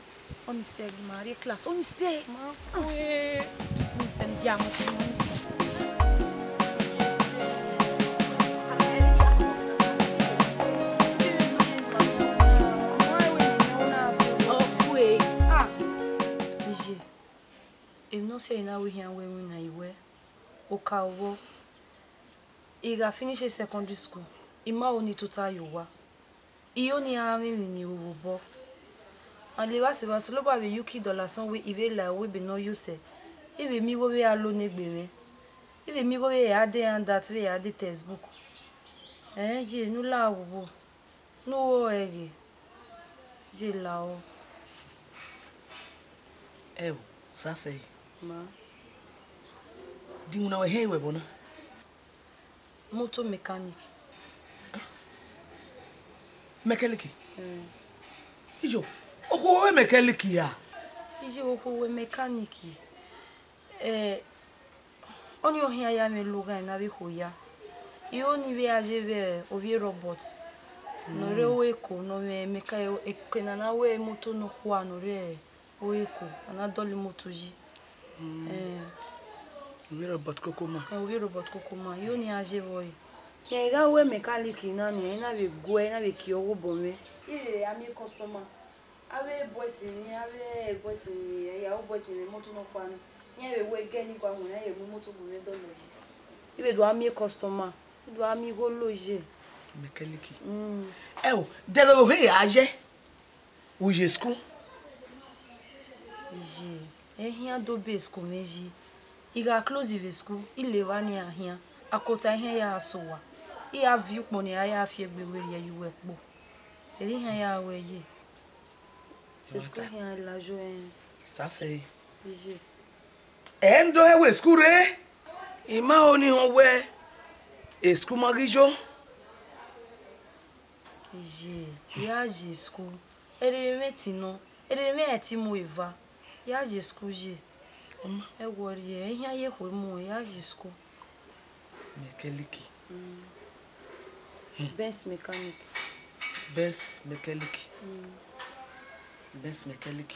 ọni sẹ ghi ma rrie class, ọni sẹ. Ma kue. Ọni sẹ ne dia mu, ọni sẹ. Ọ kue. Ah. Iye, emwi ne ọ sẹ na wẹ ihian wẹ iwinna iwẹ, oka vbọ. I gha finish secondary school, I ma ho ne I tota ye owa. I ho ne I ra mwẹ emwi ne I ru vbe obọ. And evba sẹ evba, Osanobua vbe ye uki dọlọ asọn wẹ I vbe la ẹvbo ebe ne ọ ye osẹ. I vbe miẹn igho vbe a lo ne egbe mwẹ. I vbe miẹn igho vbe a de handout, vbe a de textbook. Ẹn, ye ne u la vbobọ. Ne u ru ẹre ghe. Ye la o. Ẹo, Sase. Ma. Dinwuna wẹ hẹn wẹ ẹbọ na? Motor mechanic. Mechanic? Eh. Iyo, okhuo wẹ mechanic ya? Iyo, okhuo wẹ mechanic. Eh, ọni ọ khian ya mwẹ loghan ne avbe ikhuo ya. I ho ne I vbe a ye vbe ovbi e Robert. Ne ọ rre Eko, ne ọ mwẹ mẹka-, eke ne a na wẹ imoto nọkhua ne ọ rre Eko, a na dọlọ imoto yi. Mm. Eh. Ovbi e Robert Kokoma. Eh, ovbi e Robert Kokoma. I ho ne I a ye vbe ọre. Rẹn gha wẹ mechanic na nia, I na vbe guẹ, I na vbe kie ọghe obọ mwẹ. I rre a miẹn customer. Avbe boys ni, avbe boys ni, ẹ ya, avbe boys ni vbe imoto nọkhua ni. Iran vbe wẹ ẹgẹ ne I gua wọn, iran vbe mu imoto bu mwẹ dọlọ yi. I vbe do a miẹn customer, I do a miẹn igho lo ye. Mechanic. Mm. Ẹo, dẹghe vbe ohẹn ya ye, u ye school? Ye, ehian do be school mwẹ yi. I gha close vbe school, I le evba ni a khian. Akota ehian ya so owa. I ya viọ ukpọn ne a ya fi egbe werriẹ ye uwu ẹkpo. Erriọ ihian ya ruẹ ye. School khian layo ẹn. Sase. Iye. Ẹ i do hẹ wẹ school rre. I ma ho ne I họn wẹ school ma ghi yo. Iye, I ya ye school. Erere mwẹ ti nọ, erere mwẹ ẹtin mu eva. I ya ye school ye. Ọma. Ẹ wọrriẹ, ehian ye khue mu, I ya ye school. Mechanic. Mm. Hmm. Benz mechanic. Benz mechanic. Mm. Benz mechanic.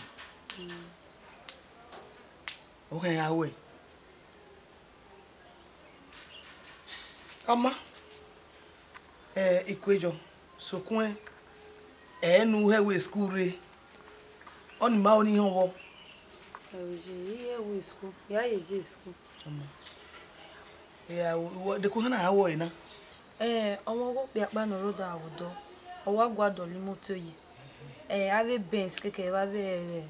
Mm. Ọ khẹ ya wẹ. Ọma. Eh, Ikuejọ, sokpan, ẹ ne u hẹ wẹ school rre. Ọni ma ho ne I họn vbọ. Ẹ, I hẹ wẹ school, I ya ye je school. Ọma. Ya, wẹ, dekun hana a wẹ na. Eh, ọmọ ọghe okpia ọkpa ne ọ rre odaro vbe odọ, ọ wa gua dọlọ imoto yi. Eh, avbe Benz keke vbe avbe, eh,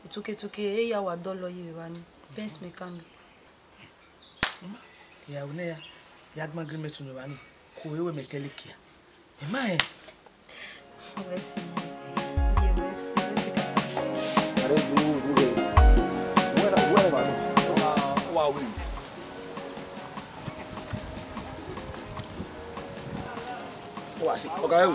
etuke etuke, e ya wa dọlọ yi vbe evba ni. Benz mechanic. Ọma, ya ru nẹ ya, ya gbẹn agreement unu evba ni, ku vbe wẹ mechanic ya. Ẹ ma rẹn. Mercy. Yeah, mercy, mercy. Are you do, do the, where, where are you? Wa, wa wi. Wa si, ọga ẹ o.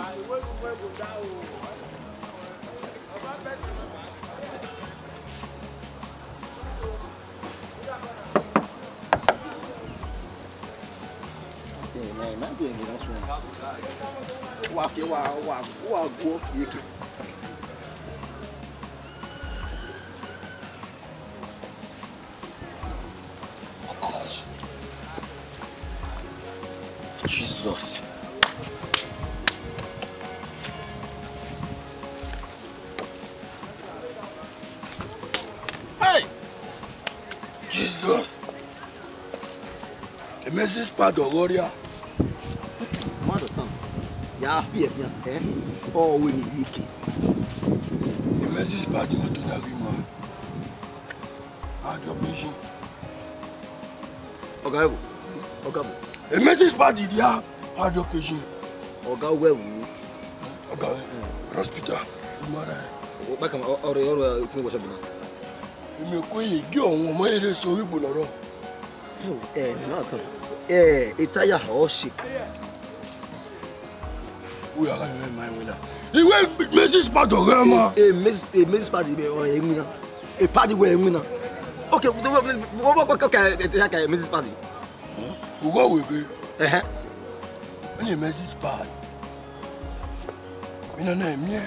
Ẹ, na, na, de, de, na, so. Wa ke, wa, wa, wa, go, ye ke. Jesus. Mrs Pad ọghọ rria. Ma understand. Ya fi ẹfian, eh? Ọ wẹ ni yi ke. Mrs Pad imoto na ghi ma. A drop patient. Ọga ẹvbo. Ọga ẹvbo. Mrs Pad dia, a drop patient. Ọga wẹ wu. Ọga wẹ. Hospital. Mara. Ọkpa kan ọrẹ ọrẹ ikun wọsẹ bina. Ime kwe ye gi ọmọ ere so igbo nọ rọ. Eh, no understand. Eh, a tire ọ shake. Uya ga me ma winna. Iwe Mrs Pad ọghọ ma. Eh, Mrs, eh, Mrs Pad ibe ọ winna. A Pad wẹ winna. Okay, what, what, what, what, okay, okay, Mrs Pad. Ugo wege. Eh. Onye Mrs Pad. Mina na emie.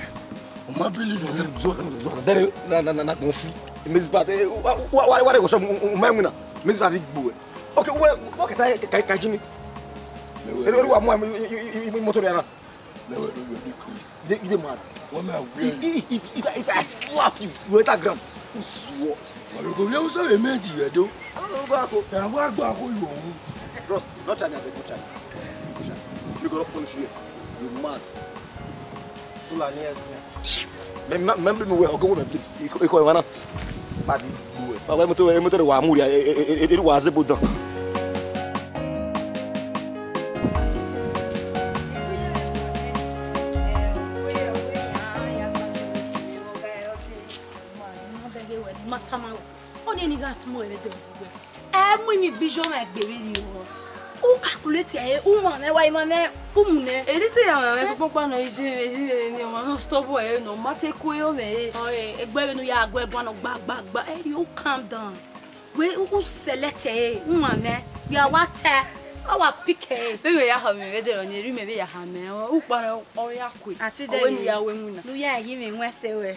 O ma believe me. Zo, zo, zo. Dere na na na na confi. Mrs Pad. Eh, wa wa wa wa go so ma winna. Mrs Pad gbo. Okay, we we ka ka ka jini. Ero wa mu imoto rẹ na. Lẹwẹ ló yọ ní Chris. You dey, you dey mad? Wọ́n máa wí If, ẹ̀yìn. if, if, if, I, if I slap you, you enter ground. Usuo. Ọ̀rọ̀ kò rí ẹ̀wọ̀n sọ̀rọ̀ èmi ẹ̀jì rẹ̀ dó. Ọ̀rọ̀ kò kò. Ẹ̀ wá gbọ́ àkó yòó òun. Bros, no try me, abeg, no try me. No try me. Mi go punish you. You mad. Tó là ní ẹ̀. Mẹ, mẹ, mẹ bí mi wẹ̀, ọ̀gá wo mẹ bí? Ikọ̀, ikọ̀ ìwà náà. Pàdé. Báwo ẹ mú tó, ẹ mú tó lè wà á mú rí, ẹ, ẹ, ẹ, ẹ, ẹ, wà á zébò dán. Ọ ni eni gha tama ẹre dẹ vbe uwẹ. Ẹ mu imi gbe iye ọmwa egbe vberriọ. U calculate ẹre, u ma mwẹ wa, ima mwẹ, u mu nẹ. Eri te ya mwẹ mwẹ sokpan nọ iye vbe iye vbe ni ọmwa nọ stubborn ẹre nọ, ma te ku ẹre ọmwa ẹre. Ọre, egbe vbene u ya gu ẹguan nọ gba, gba, gba, ẹre u calm down. Wẹ u, u select ẹre, u ma mwẹ, ya wa ta, ọ wa pick ẹre. Vbene ya ha mwẹ vbe dẹrọ ni, eri mẹ vbe ya ha mwẹ, ukpa nọ, ọ ya kue. Ati Ọ wẹ ni dẹrẹ. Ya wẹ winna. Ne u ya yi mwẹ wẹn sẹ wẹ.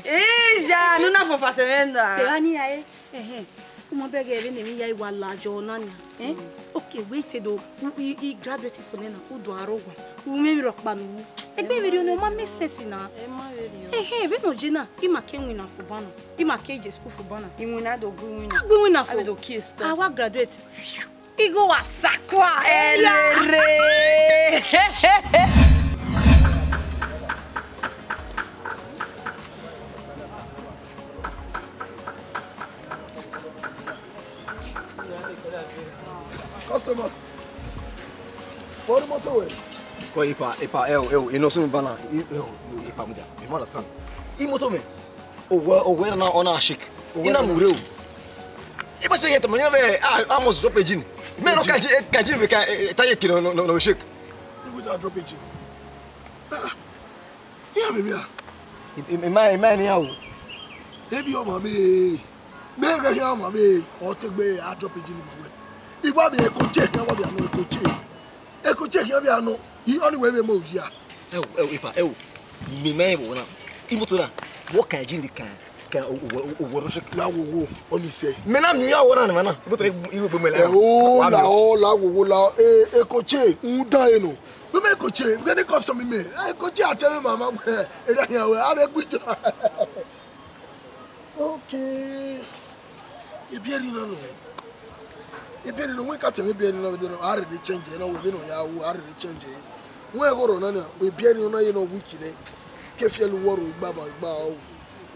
Iya, ne u na fọfọ sẹ mwẹ na. Sẹ ra ni ya re? Ẹhẹn, u ma bẹghe vbene emwi ya wa ladian na nia, eh? Okay, wait do, u, i, i graduate fo nẹ na, u do aro wa, u mwẹ emwi rhọkpa ne u ru. Egbe vberriọ nọ, ọ ma make sense na. Ẹ ma vberriọ. Ẹhẹn, vbene ọ ye na, ima ke winna fo banna, ima ke je school fo banna. Iwinna do gu iwinna. A gu iwinna fo. A do kie star. A wa graduate. Igho wa sakua ẹrere. Customer. What the motor way? Ko ipa, ipa, eo, eo, ino sun bana, eo, ipa mudia. You understand? I motor me. Owe, owe na, ọ na shake. Ina mu rre o. Iba se yet, man, you have almost drop a gin. Man, no, can you, can you, can, eh, eh, tie a kid, no, no, no, shake. Without drop a gin. Ah, yeah, baby, ah. Ima, ima ni awu. Ebi ọmọ mi. Me ghe ya ọmọ mi. Ọ te gbe a drop a gin ma we. Iwa bi eko che, ya wa bi ano eko che. Eko che ya bi ano. I oni we be mo ya. Ẹ wo, ẹ wo, ipa, ẹ wo. Ime ma ẹ wo na. Imoto na. What can gin the can? Ka owọ ro shake. La wo wo, ọ ni sẹ. Mẹ na miẹn ya wọ na ni ma na. Imoto na, iwe gbe mẹ la. Ẹ o, la o, la wo wo, la o. E, eko che, n da eno. Wẹ mẹ eko che, vbene custom mẹ. Eko che atẹ mẹ mama, e da yan wẹ, a vbe gbe ijo. Okay. Ebiẹri na nọ. Ebiẹri na, wẹ ka tẹ mẹ ebiẹri na, a rere change na, wẹ vbene ọ ya ru, a rere change. Wẹ gho rọ na na, ebiẹri na ye nọ weak nẹ. Ke fiẹl wọ ro igba ba igba o.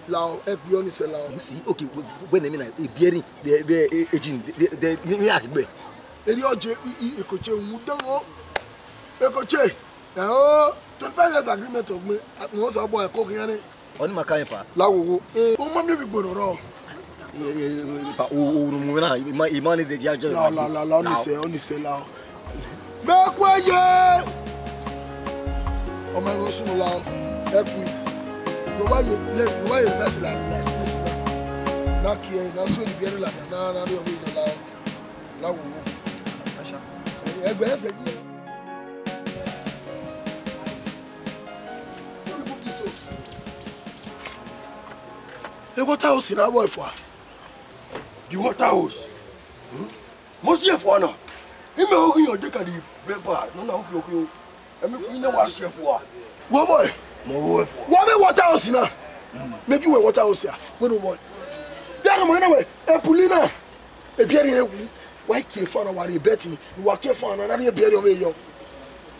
La o, ẹgbẹ ọ ni sẹ la o. You see, okay, wẹ, wẹ, wẹ nẹ mẹ na, ebiẹri, the, the, e, e gin, the, the, the, ni, ni a gbe. Eri ọ je, i, i, eko che wu dan o. Eko che, ẹ o, twenty-five years agreement of me, mo sọ bọ ẹ ko khian nẹ. Ọ ni ma ka yẹn pa. La wo wo. Eh, o ma miẹn vbe igbo nọ rọ. Eh, eh, eh, pa, o, o, o, mu na, ima, ima ni de dia jẹ. La, la, la, la, ọ ni sẹ, ọ ni sẹ la. Mẹ kue ye. Ọmọ ẹ̀rọ sunu la. Ẹ kú. Ló wá yẹ, yẹ, ló wá yẹ bẹ́ẹ̀ sì la, la, sí, sí la. Na kí ẹ, na sún ìdí ẹni làjà, na, na rí ọmọ ìjọ la. La wo wo. Ẹgbẹ́ ẹsẹ̀ yìí. Holy smoke, this house. Hey, water house in our wife, ah. The water house. Hmm? Mo see if one. Him me holding your dick at the bread bar. No, no, okay, okay. I mean, you know what see if one. What boy? Mo wo if one. What me water house in, ah? Make you a water house here. What do boy? There no more anyway. A pulina. A beer here. Wa kie fan na, wa rhie bed ni, wa kie fan na, na rhie bed ọvbehe yọ.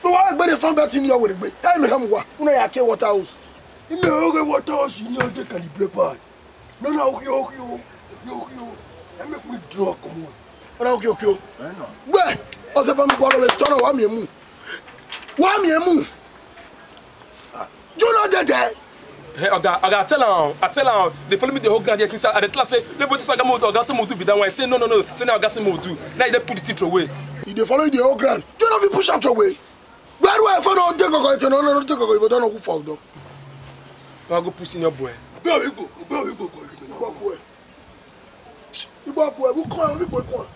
Ne uwa gbe rhie fan bed ni yọ werriegbe. Ẹ i mẹ khama uwa, u na ya kie Waterhouse. Imẹ ọghe Waterhouse ni ọ de calibrate pad. No, no, okio, okio, okio, okio. Ẹ mẹ kpe drug kọmọ. Ọ na okio, okio. Ẹ na. Wẹ, ọsẹ ba mi gua vbe store na, wa miẹn mu. Wa miẹn mu. You know that, eh? Hey, Oga, Oga, I tell am, I tell am, they follow me the whole ground here since I, I dey tell am say, nobody say Oga Modu, Oga say Modu be that one. I say, no, no, no, say na Oga say Modu. Now you dey put the thing throw away. You dey follow the whole ground. You no fit push am throw away. Where do I find out? Take a, no, no, no, take a, you don't know who fall down. I go push in your boy. Go, we go, go, we go, go, go. Igbo boy, who come, who boy come?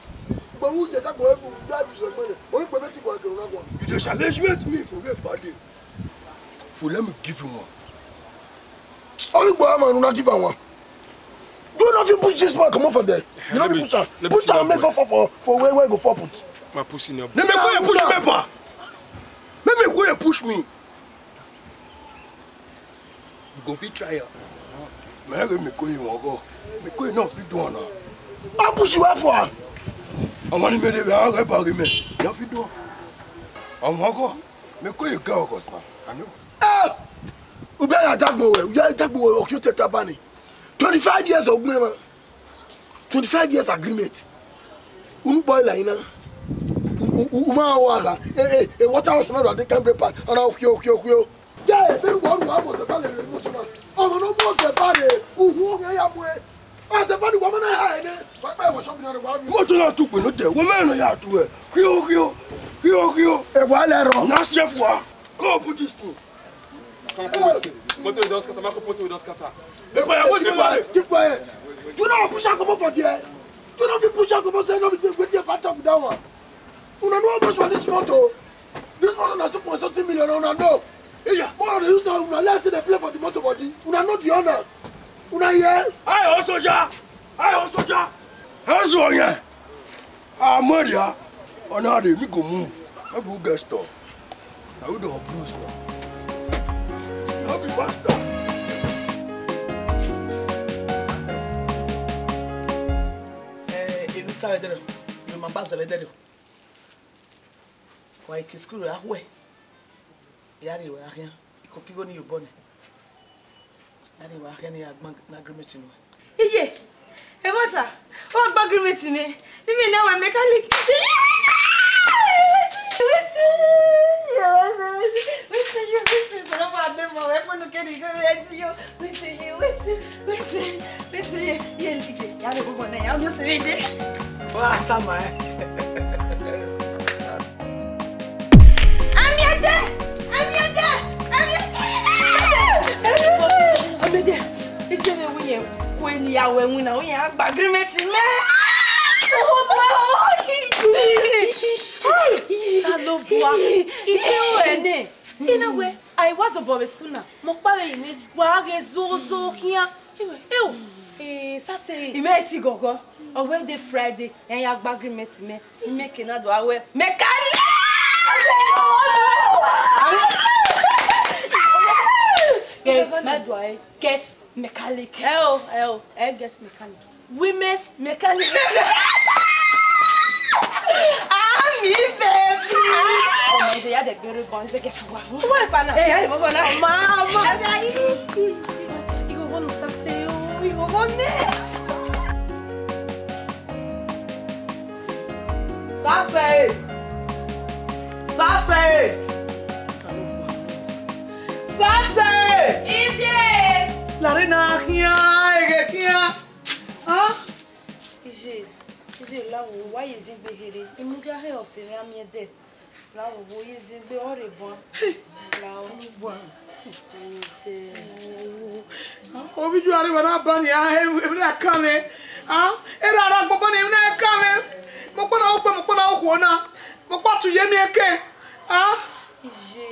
But who dey talk about who die for some money? Only boy make you go and go. You dey challenge me for where body? For let me give you one. Only boy man, una give am one. You no fit push this man comot for there. You no fit push am. Put am, make go for, for, for where, where go for put. My pussy no. Let me go and push paper. Let me go and push me. You go fit try am. Mẹ rẹ mẹ ko ye wọn gọ. Mẹ ko ye nọ fi dun ọna. A push you out for. Ọmọ ni mẹ de vẹ a ghẹ ba ghi mẹ. Nọ fi dun. Ọmọ gọ. Mẹ ko ye ga August na. I know. Eh! U bẹ ya dagbo wẹ, u ya dagbo wẹ, okio teta bani. Twenty-five years of agreement. Twenty-five years agreement. Unu kpọ ila ina. U, u, u, u ma wa gha. Eh, eh, eh, Waterhouse na ra de camera part. Ọna okio, okio, okio. Yeah, then one, one was a ballet, emotional. Ọmọ no mọ ọsẹ bale, uhun ọghe ya mu e. Ọsẹ bale wa mana ha ene. Wa pa wa shop na wa mi. Moto na tu gbe no de, wo me no ya tu e. Kio, kio, kio, kio. E wa le ro. Na se fua. Go put this thing. Come put it. Moto don scatter, Marco Poto don scatter. Hey, boy, what's the bale? Keep quiet. You no push am comot for there. You no fit push am comot, say no be wetin e pack up that one. Una know how much for this motor? This motor na two point something million, una know. Yeah. Una dey use na, una like to dey play for the motor body. Una know the owner. Una hear? Aye, soldier. Aye, soldier. How's your, yeah? Ah, Maria. Ọna dey, me go move. Maybe we get store. I will do a bruise now. No be pastor. Eh, enu ta edere. Yo ma ba zẹlẹ edere. Wa ke school ra huẹ. Ya rrie wa khian. Iko ke igho ni ye obọ nẹ. Ya rrie wa khian ne ya gban agreement nuẹn. Iye, ẹmwata, wa gba agreement mẹ. Ni mẹ ne a wẹ mechanic. Wẹsẹ, wẹsẹ, wẹsẹ, sọlọ wa dẹ mọ, ẹ fọnọ kẹri gẹrẹ ẹ ti yo. Wẹsẹ, wẹsẹ, wẹsẹ, wẹsẹ, ye, ye, ye, ya rẹ bọbọ nẹ, ya ọni ọsẹ vbe dẹ. Wa ta ma ẹ. Amiẹdẹ! Amiẹdẹ! Amiẹdẹ! Amiẹdẹ! Iṣẹ́ mi wí yẹn kú ẹni ìyàwó ẹ̀wọ̀n náà, ó yẹn á gba agreement mẹ́. Osanobua, ife o ẹnẹ. Ina wẹ, a i wa zobọ vbe school na, mẹ ọkpa vbe yi mwẹ, wa ghe zozo khian. Ewe, eo, eh, sase. I mwẹ ti gọgọ, ọ wẹ de Friday, ẹ ya gba agreement mẹ, I mwẹ ke na do a wẹ mechanic. Eh, ma do a guest mechanic. Ẹ o, ẹ o, ẹ guest mechanic. Women's mechanic. Ah, mi baby. Ọmọ ìdè ya dẹ gbẹrẹ bọ, ẹ guest wa. Wọ́n ìpàlà. Ẹ yà rẹ̀ bọ́bọ̀ náà. Ọmọ, ọmọ. Ẹ yà yìí. Ìwọ wọ́n nù sase o, ìwọ wọ́n nẹ. Sase! Sase! Sase! Ije! Larre na khian, eghe khian. Ah? Ije, ije, la wo, wa ye zin gbe here. Imudia he ọse mwẹ amiẹdẹ. La wo, wo ye zin gbe ọre bọ. La wo. Osanobua. Ovbi ju arre wa na ba ni a, e, e na kan mwẹ. Ah, erha ra gbọbọ ni, e na kan mwẹ. Mo kpọna okpẹ, mo kpọna okhuo na. Mo kpa tu ye miẹn ke. Ah. Iye,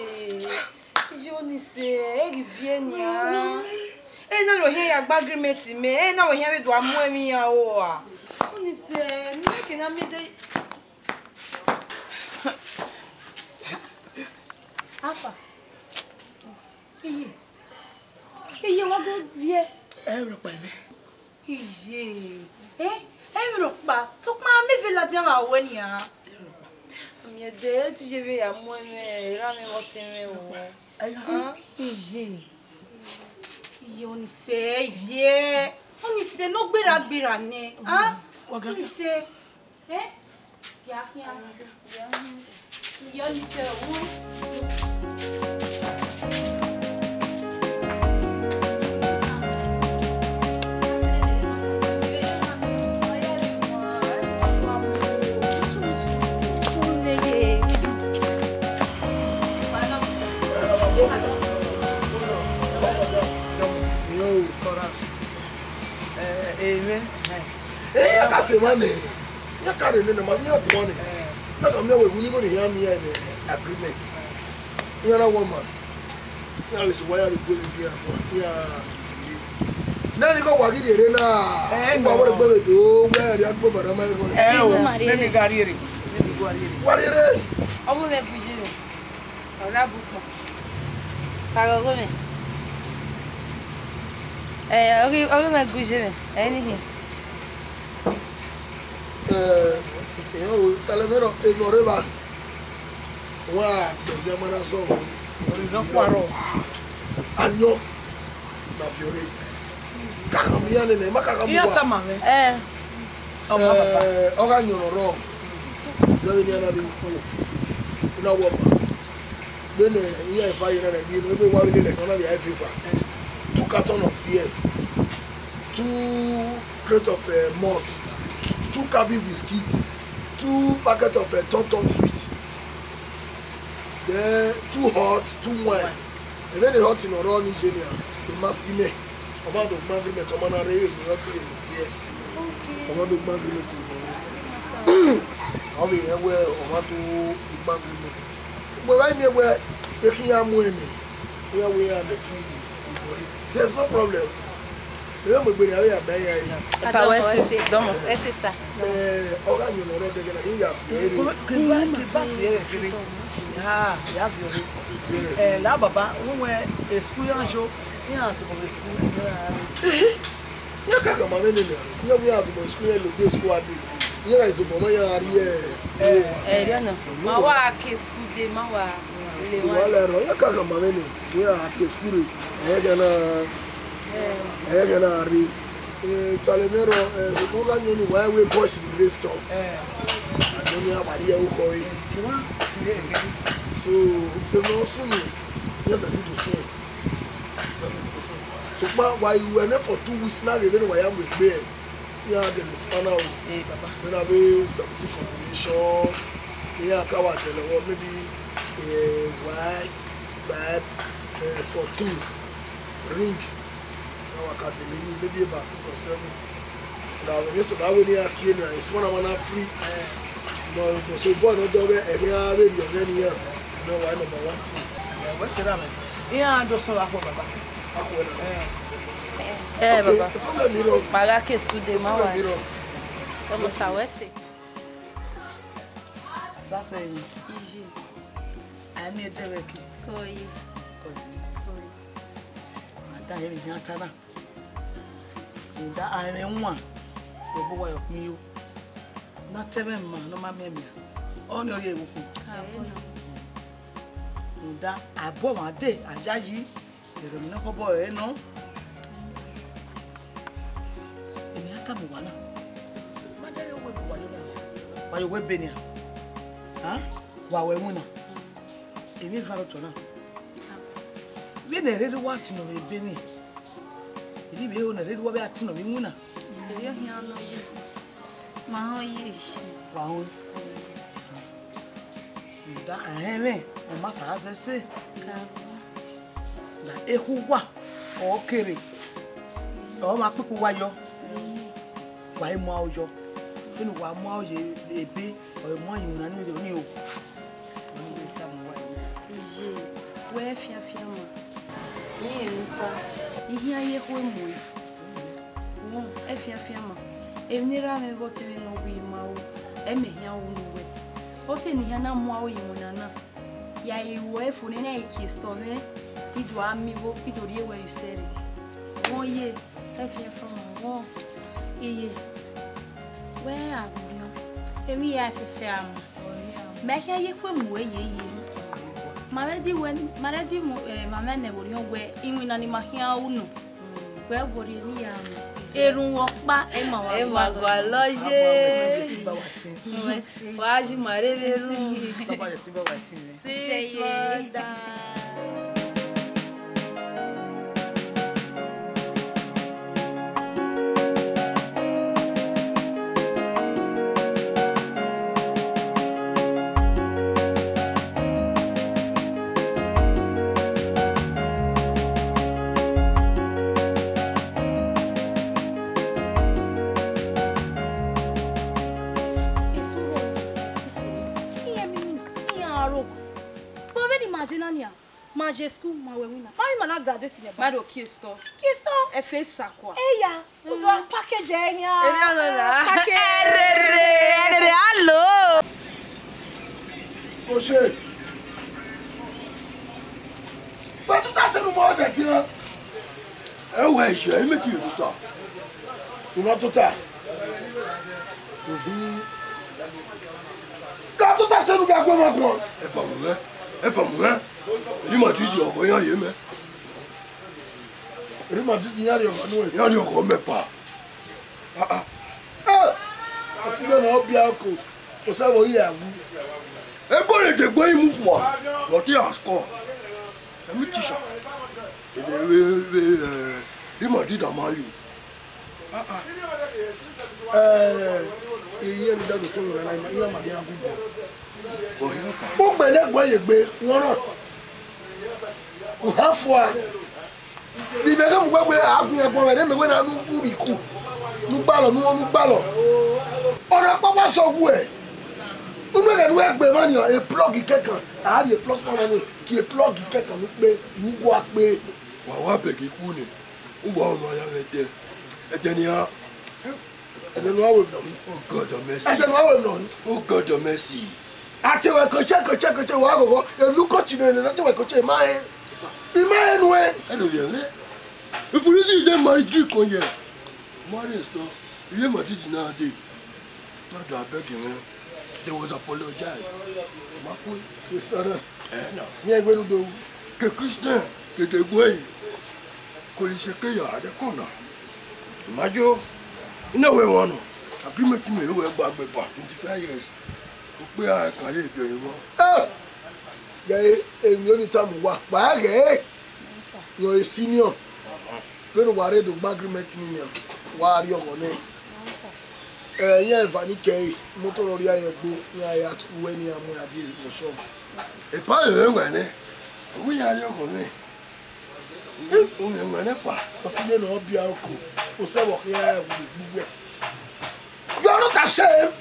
iye, oni se, e ghi viẹ nian. E na ro hiẹn ya gba agreement mẹ, e na ro hiẹn vbe do a mu ẹmwẹ iran ro a. Oni se, mẹ ke na miẹn de. Afa. Iye. Iye, wa go viẹ. Ẹ rọ kpa mẹ. Iye. Eh? Ẹ rọ kpa. Sokpan mẹ vbe ladian vbe Wẹ nian. Miẹn de, e te ye vbe ya mu ẹmwẹ, erha mwẹ vbe ọtẹn mwẹ o. Iye, iye, ọnise, ivie, ọnise ne ọ gberra gberra nẹ, a? Ọnise, ẹ? Gia khian. Iye, ọnise, o. Yo, eh, eh, eh, ya ka sẹ emwa nẹ, ya ka rre nene ma, ya guan nẹ. Na ka miẹn wẹ, unu igho ne iran miẹn ne agreement. Iran na wọ ma. Iran vbe sẹ owa, iran vbe gu emwi biẹ, iran gidi rre. Nene igho wa ghi rhie rre na, eh, uwa wẹ egbe vbe do, wẹ ẹre a gbe obọ na ma igho. Eh, o, nene igho a rhie rre, nene igho a rhie rre. Wa rhie rre. Ọ mu mwẹ gu iye mwẹ. Ọ ra bu ukpọn. Kpaghẹ ọghe mwẹ. Ẹ, ọghe, ọghe mwẹ gu iye mwẹ. Ẹ, ni hin. Ẹ, iran ro, talẹ mwẹ rọ, emwi ọre evba. Wa gbẹgbẹ ma na zọ ru. Ọghe ne ọ khuarọ. Ayọn. Na viọ rre. Ka khama iran nene, ma ka khama iran uwa. Tama mwẹ. Ẹ. Ọ ma papa. Eh, ọ gha yọn ne ọ rrọọ, zẹ vbene iran na vbe khuo, u na wọ ọma. Vbene iran eva ye na na, vbene ọ vbe wa vbe lele ẹkan na vbe a eva eva. Two carton of beer, two crate of, eh, malt, two cabin biscuit, two packet of, eh, Tom Tom sweet. Then two hot, two wine. Ẹ vbene hot ne ọ rrọọ ni ye nian, ọ ma si mẹ. Ọ ma do gbe agreement, ọ ma na rre vbe hot vbe mu diẹ. Okay. Ọ ma do gbe agreement vbe mu. Okay, master. Ọ vbe rẹn wẹ ọ ma do gbe agreement. Ugbẹn vbe miẹn wẹ ekhi iran mu ẹn nẹ, iran wẹ iran nẹ ti, there's no problem. Ẹ vbe mu egbe ne a vbe ya ba iran ẹre. Papa, wẹ se, dọmọ. Wẹ se, sir. Eh, ọ gha yọn ne ọ rre ọdẹghe na, I ya viọ ẹre. Ke ba, ke ba viọ ẹre kere. Ya, ya viọ ẹre. Viọ ẹre. Eh, la baba, wẹ wẹ school ya yo, iran sokọ vbe school. Ehe, iran ka khama mwẹ nene, iran wẹ iran sokọ school, iran lode school a dee. Iran gha sokọ ma iran rrie. Eh, ẹre nọ. Ma wa ke school dee, ma wa le wa. Wa lẹ rọ, iran ka khama mwẹ nene, wẹ a ke school re. Ẹ gha na, ẹ gha na rre. Eh, talẹ mwẹ rọ, eh, sokpan ọ gha yọn ne uwa wẹ boys ni rre store. Eh. Ayọn ni a wa rrie ukhọ ẹre. Kẹ wa fi ẹre kẹ. So, emwi ne ọ sunu, iran sẹtin do suẹn. Iran sẹtin do suẹn. Sokpan wa ru ẹre nẹ for two weeks na, ghe vbene wa ya mu egbe ẹre. Iran dẹ ne spanner o. Eh, baba. Vbene a vbe seventeen combination, iran ka wa dẹlẹ ọghọ, maybe, eh, wa, wa, eh, fourteen ring. Na wa ka dele ni, maybe about six or seven. Na vbe so na wẹ ne iran kie na, spanner ma na free. Eh. No, no, so boy no do vbe ẹghe a vbe rhie ọghẹ ne iran. No, wa number one thing. Eh, wẹ se ra mẹ. Iran do sọ akpọ, baba. Akpọ na. Eh. Eh, okay, baba. The problem, you know. Ma gha ke school dee, ma wa. Problem, you know. Ọmọ sa wẹ se. Sasa yi. Iji. Ami edere ki. Koyi. Koyi. Koyi. Ada ye mi ta na. Nda a mwẹ wan, ọbo wa yọ kpin yo. Na tẹ mwẹ ma, ne ọ ma miẹn mia. Ọni ọ ye vbe okhuo. Abọ na. Nda abọ mwa dee, a yayi. Ẹghẹ ne ọ khọbọ ẹre nọ. Emwi a tama uwa na. Ma dẹ ye owẹ bu wa yo na. Wa yo wẹ ebe nia. Ha? Wa wẹ winna. Emwi eva rẹ otọ na. Vbene ẹre rre uwa tinọ vbe ebe ni. Ivbi vbe ho ne rre uwa vbe a tinọ vbe iwinna. Erriọ khian nọ ye. Ma họn ye. Wa họn. Da ahẹn mwẹ, ọ ma sa zẹ ẹse. Ka. Da ekhu uwa, ọ kere. Ọ ma kpikpe uwa yọ. Wa i mu aro yọ. Vbene uwa mu aro ye ebe, ọ i mu aro ye iwinna ni o. Iye, wẹ fianfian ma. Irẹn ne u ta, I khian ye ekhue muẹn. Wọn, ẹ fianfian ma. Emwi ne erha mwẹ vbe ọtẹn mwẹ ne ọ wi ma ru, ẹ mẹ khian ru ne uwẹ. Ọ sẹ ne I khian na mu aro ye iwinna na. Ya ru ẹre fo ne I na kie store mwẹ, I do a miẹn igho, I do rhie wẹ ye usẹ rre. Wọn ye, ẹ fianfian ma, wọn. Iye, wẹ a gha rhiọn. Emwi hia fẹfẹ a mu. Mẹ khian ye ekhue mu wẹ yeye. Ma vbe di wẹ, ma rẹ di mu, eh, ma mwẹ nẹ vbe orhiọn wẹ iwinna ni ma khian ru nọ. Wẹ wọrri emwi hia mu. Erhunmwu ọkpa, ẹ ma wa Ẹ ma gualọ ye. Wa ji ma rre vbe erhunmwu. Sweet mother. Iran aro. But vbene ima je na nian, ma je school, ma wẹ winna. Ma vbe ima na graduate nẹ ba. Ma do kie store. Kie store? Ẹ fe sakua. Eya, u do package ẹ hian. Eri ọnọ na. Package. Ẹrere, ẹrere, alo. Oje. But u ta sẹ ne u ma ọdẹ tian. Ẹ wẹ ẹyẹ, ẹ mẹ ke tota. U ma tota. Mhm. Ka tota sẹ ne u gha guẹ mwa guan. Ẹ fa mu mwẹ, ẹ fa mu mwẹ. Real Madrid ọghọ iran rhie mẹ. Real Madrid iran rhie ọghọ nuẹn. Iran rhie ọghọ mẹ pa. Ah, ah. Eh! Asile na ọbia oko. Osa vbe ọ ya wu. Egbe ne degbe imu fua. Nọ te a score. Emi teacher. Vbe, vbe, vbe, eh, Real Madrid ama yo. Ah, ah. Eh, iye ni dadu so na, iye ma dia gu ball. Ugbẹn ne ẹguẹ ye egbe, wọ́n rọ. U ha fua. Ivbe ne mu wẹẹ a gu ẹguọ mwẹ ne mẹ wẹ na nu uriku. Nu gbalọ, nu, nu gbalọ. Ọna kpakpa sọ wẹ. Unu ẹghẹ ne u gbe emwa ni e plug kẹkan. A rhie plug fan na ni, kie plug kẹkan nu kpe, nu gua kpe. Wa wa bẹgẹ ikhu nẹ. Uwa ọnọ ya mwẹ ẹdẹ. Ẹdẹ nian. Ẹdẹ ne uwa wẹ nọ. Oh God of mercy. Ẹdẹ ne uwa wẹ nọ. Oh God of mercy. A te wẹ kẹchẹ, kẹchẹ, kẹchẹ, wa ghọghọ. Elu kọchi nene, a te wẹ kẹchẹ, ima rẹn. Ima rẹn nuẹn. Ẹdẹ ovbi ẹmwẹ. If you see them married drink on here. Marriage store. Real Madrid now dey. Dadu, I beg you, man. They was apologize. Ma kue. Christian. Eh, no. Ni egbe nu do. Ke Christian, ke de gbe. Ko le se ke ya de kona. Ma jo. Ina wẹ wan nọ. Agreement mẹ wẹ gba gbe ba twenty-five years. Okpia ka ye bi oyibo. Eh! Ya e, e, mi oni tamu wa. Ba ghe. Your senior. Vbene uwa rre do gba agreement ni nian, wa rrie ọghọ nẹ. Ẹ, iran eva ni kẹre, imoto ne ọ rhie ẹre ẹgbo, iran ya ru ẹre ne iran mu ẹre die vbe shop. Epa rẹn wẹ nẹ, ọ wẹ iran rrie ọghọ nẹ. U mwẹ wẹ nẹ fa. Ọ si ye ne ọ bia oko, osẹ vbe ọ khian rẹn vbe gbugbẹ. You are not ashamed.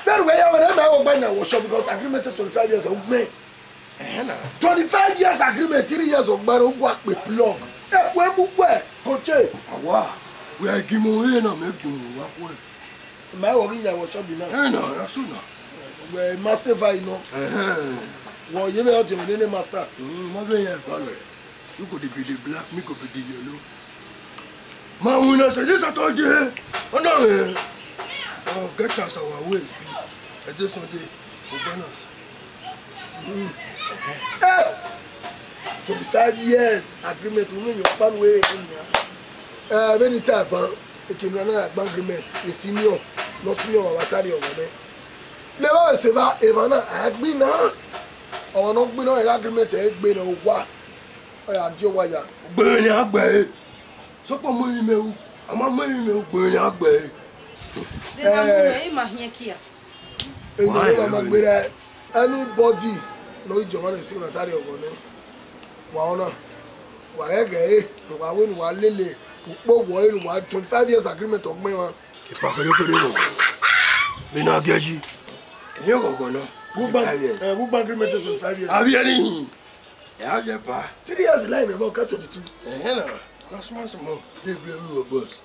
Vbene uwẹ ya wẹ nẹ, mẹ vbe gba yan wọ shop because agreement twenty-five years ọ gbẹn. Ẹhẹn na. Twenty-five years agreement, three years ọgbẹrẹ, u gua kpe plug. Ekhue mu wẹ, coach. Awa, wẹ a gi mu rre na, mẹ gi mu wa khuẹ. Ma wọ ghi yan wọ shop na. Ẹhẹn na, ya so na. Wẹ master va ino. Ẹhẹn. Wọ ye vbe ọ jẹ nene master. Mm, ma vbe yan eva lẹ. You go dey be the black, me go be the yellow. Ma winna sẹ this Saturday, ọ na rẹn. Oh, get as our ways be. Ẹ dẹ Sunday, we balance. Mm. Eh! Twenty-five years agreement, we mean your plan way in here. Eh, many time, ban, eke na na agba agreement, a senior, no senior, wa tari ọmọ nẹ. Lẹ vba vbe sẹ evba, evba na, a gbinna. Ọmọ ne ọ gbinna, ẹ agreement, ẹ gbe nẹ owa. Ọ ya die owa ya. Ugbẹn ne a gbẹ ẹre. Sokpan mu emwi mẹ ru, a ma mu emwi mẹ ru, ugbẹn ne a gbẹ ẹre. De na mu Eh. Mẹ, ima hiẹn kia. Emwi ne ma gberra, anybody ne ọ i jọ ọmwa ne signatory ọghọ nẹ, wa ọna, wa ghẹ ghẹ ẹre, ne wa wẹ ne wa lele ukpo wọ ẹre, ne wa twenty-five years agreement ọgbẹn mwa. Epa kherhe kherhe nọ. Vbe ne a gie yi. Emwi ọghọghọ na. Ugba, twenty-five years. Eh, ugba agreement is twenty-five years. Avbe ẹre hin. Ẹ a vbe ba. Three years line ẹvbo ka twenty-two. Ẹhẹn na, na small small. Dey play with your boss.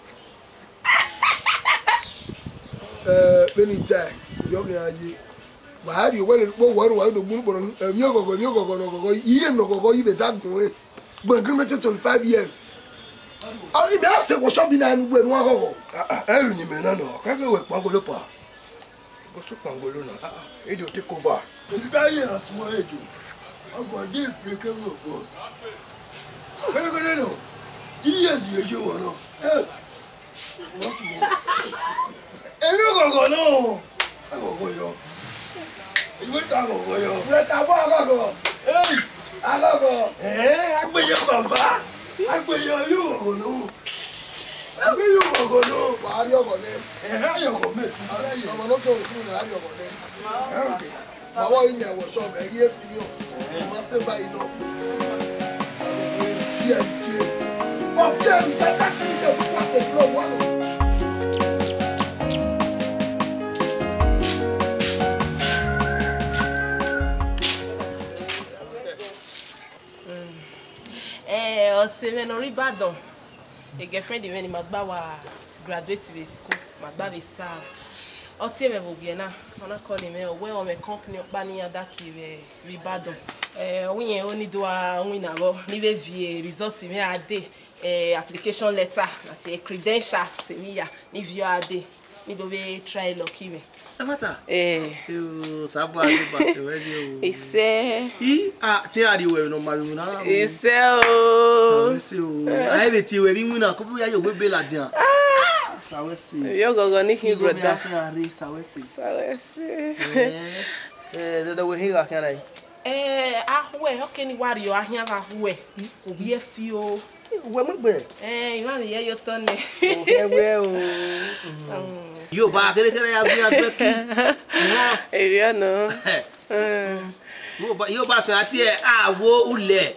Eh, vbene I ta, erriọ ghi iran ye. Wa rhie owẹ lele ukpo wọ ẹre, wa do gbunu kpọnọ, emwi ọghọghọ, emwi ọghọghọ ne ọghọghọ, iye ne ọghọghọ yi vbe dagbọn ẹre. Gbẹn agreement twenty-five years. Ah, imẹ a sẹ workshop na ne uwẹ ne uwa ghọghọ. Ah, ah, ẹrhu ne imẹ na nọ, ọ ka ghe wẹ kpangolo pa. Go so kpangolo na. Ah, ah, e do take over. Ebi ka ye na suẹn ejo. Ọgbọn de break every of us. Kẹdẹkẹdẹ nọ. Three years ye ye wọ nọ. Eh. Emwi ọghọghọ nọ. Aghọghọ yọ. Iwẹ ta aghọghọ yọ. Wẹ ta bọ aghọghọ. Hey. Aghọghọ. Eh, agbeyọ baba. Agbeyọ yo ọghọghọ nọ. Agbeyọ ọghọghọ nọ. Wa a rhie ọghọ nẹ. Eh, a rhie ọghọ mẹ. Ọmọ ne ọ tọ osu na a rhie ọghọ nẹ. Eh, okay. Ma vbe ọre imẹ workshop, ẹ ghi esi vbiọ. Ma se ba inọ. Ọ fiẹ vbe iye. Ọ fiẹ vbe iye, a ta kiri ke wa pe lọ wa lọ. Eh, ọse mwẹ ne ọ rre Ibadan. E girlfriend mwẹ ne ima gba wa graduate vbe school, ma gba vbe serve. Ọ tie mwẹ vbe ogiẹ na, ọ na call mwẹ, ọ wẹ ọ mwẹ company ọkpa ne iran da kie vbe, vbe Ibadan. Eh, ọ wẹ irẹn ho ne I do gha winna vbọ, ne I vbe viọ result mwẹ a dee, eh, application letter, na tie credentials emwi ya, ne I viọ a dee, ne I do vbe try lucky mwẹ. Ẹmwata? Eh. Yo, Osanobua gha deba sẹ wẹ rrie o. Isẹ. I, a, te a rhie ruẹ vbe ne ọ ma vbe winna na o. Isẹ o. Sa wẹ sẹ o. A i vbe tie ruẹ vbe iwinna, ko bu ya ye ogbe ebe ladian. Ah! Sa wẹ sẹ. Yo, ọghọghọ ne I khin, brother. Igho mẹ a khian rre, sa wẹ sẹ. Sa wẹ sẹ. Eh, eh, dẹdẹ wẹ khin gha khian rae. Eh, a khuẹ, ọ ke ne I wa rrie, a khian gha khuẹ. Ovbi ẹfi o. Uwẹ mu egbe? Eh, I ma vbe ye ye otọ nẹ. Ovbi ẹwẹ o. Mm. Yo, ba kẹrẹkẹrẹ ya gbe agbẹki. Erriọ nọ. Mm. Yo, ba, yo, ba sẹ a tie a wo ulẹ.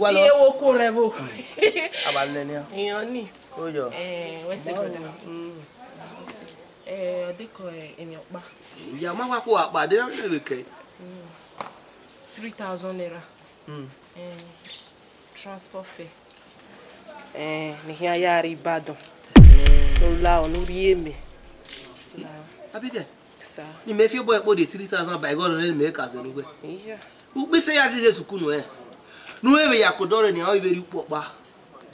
Wa lọ. Iye wo ko rẹ vo. A ba lẹ nian. Iyan ni. Ko yọ. Eh, wẹ sẹ, brother. Mm. Eh, ọ dekọ, eh, emwi ọkpa. Ya ma wa kpo akpa de vbe kẹ. Mm. Three thousand naira. Mm. Eh, transport fare. Eh, ne I khian ya rre Ibadan. Mm. Ne u la ọ, ne u rhie mẹ. Abigẹ. Sir. Ne imẹ fi obọ ẹkpo de three thousand ba ẹghẹ ọnrẹn ne imẹ ka zẹ ne uwẹ. Iya. Ukpẹ isẹ ya zighe sukunu ẹ. Ne u vbe ya ke odọ rẹ nian, ọ i vbe rhie ukpo ọkpa.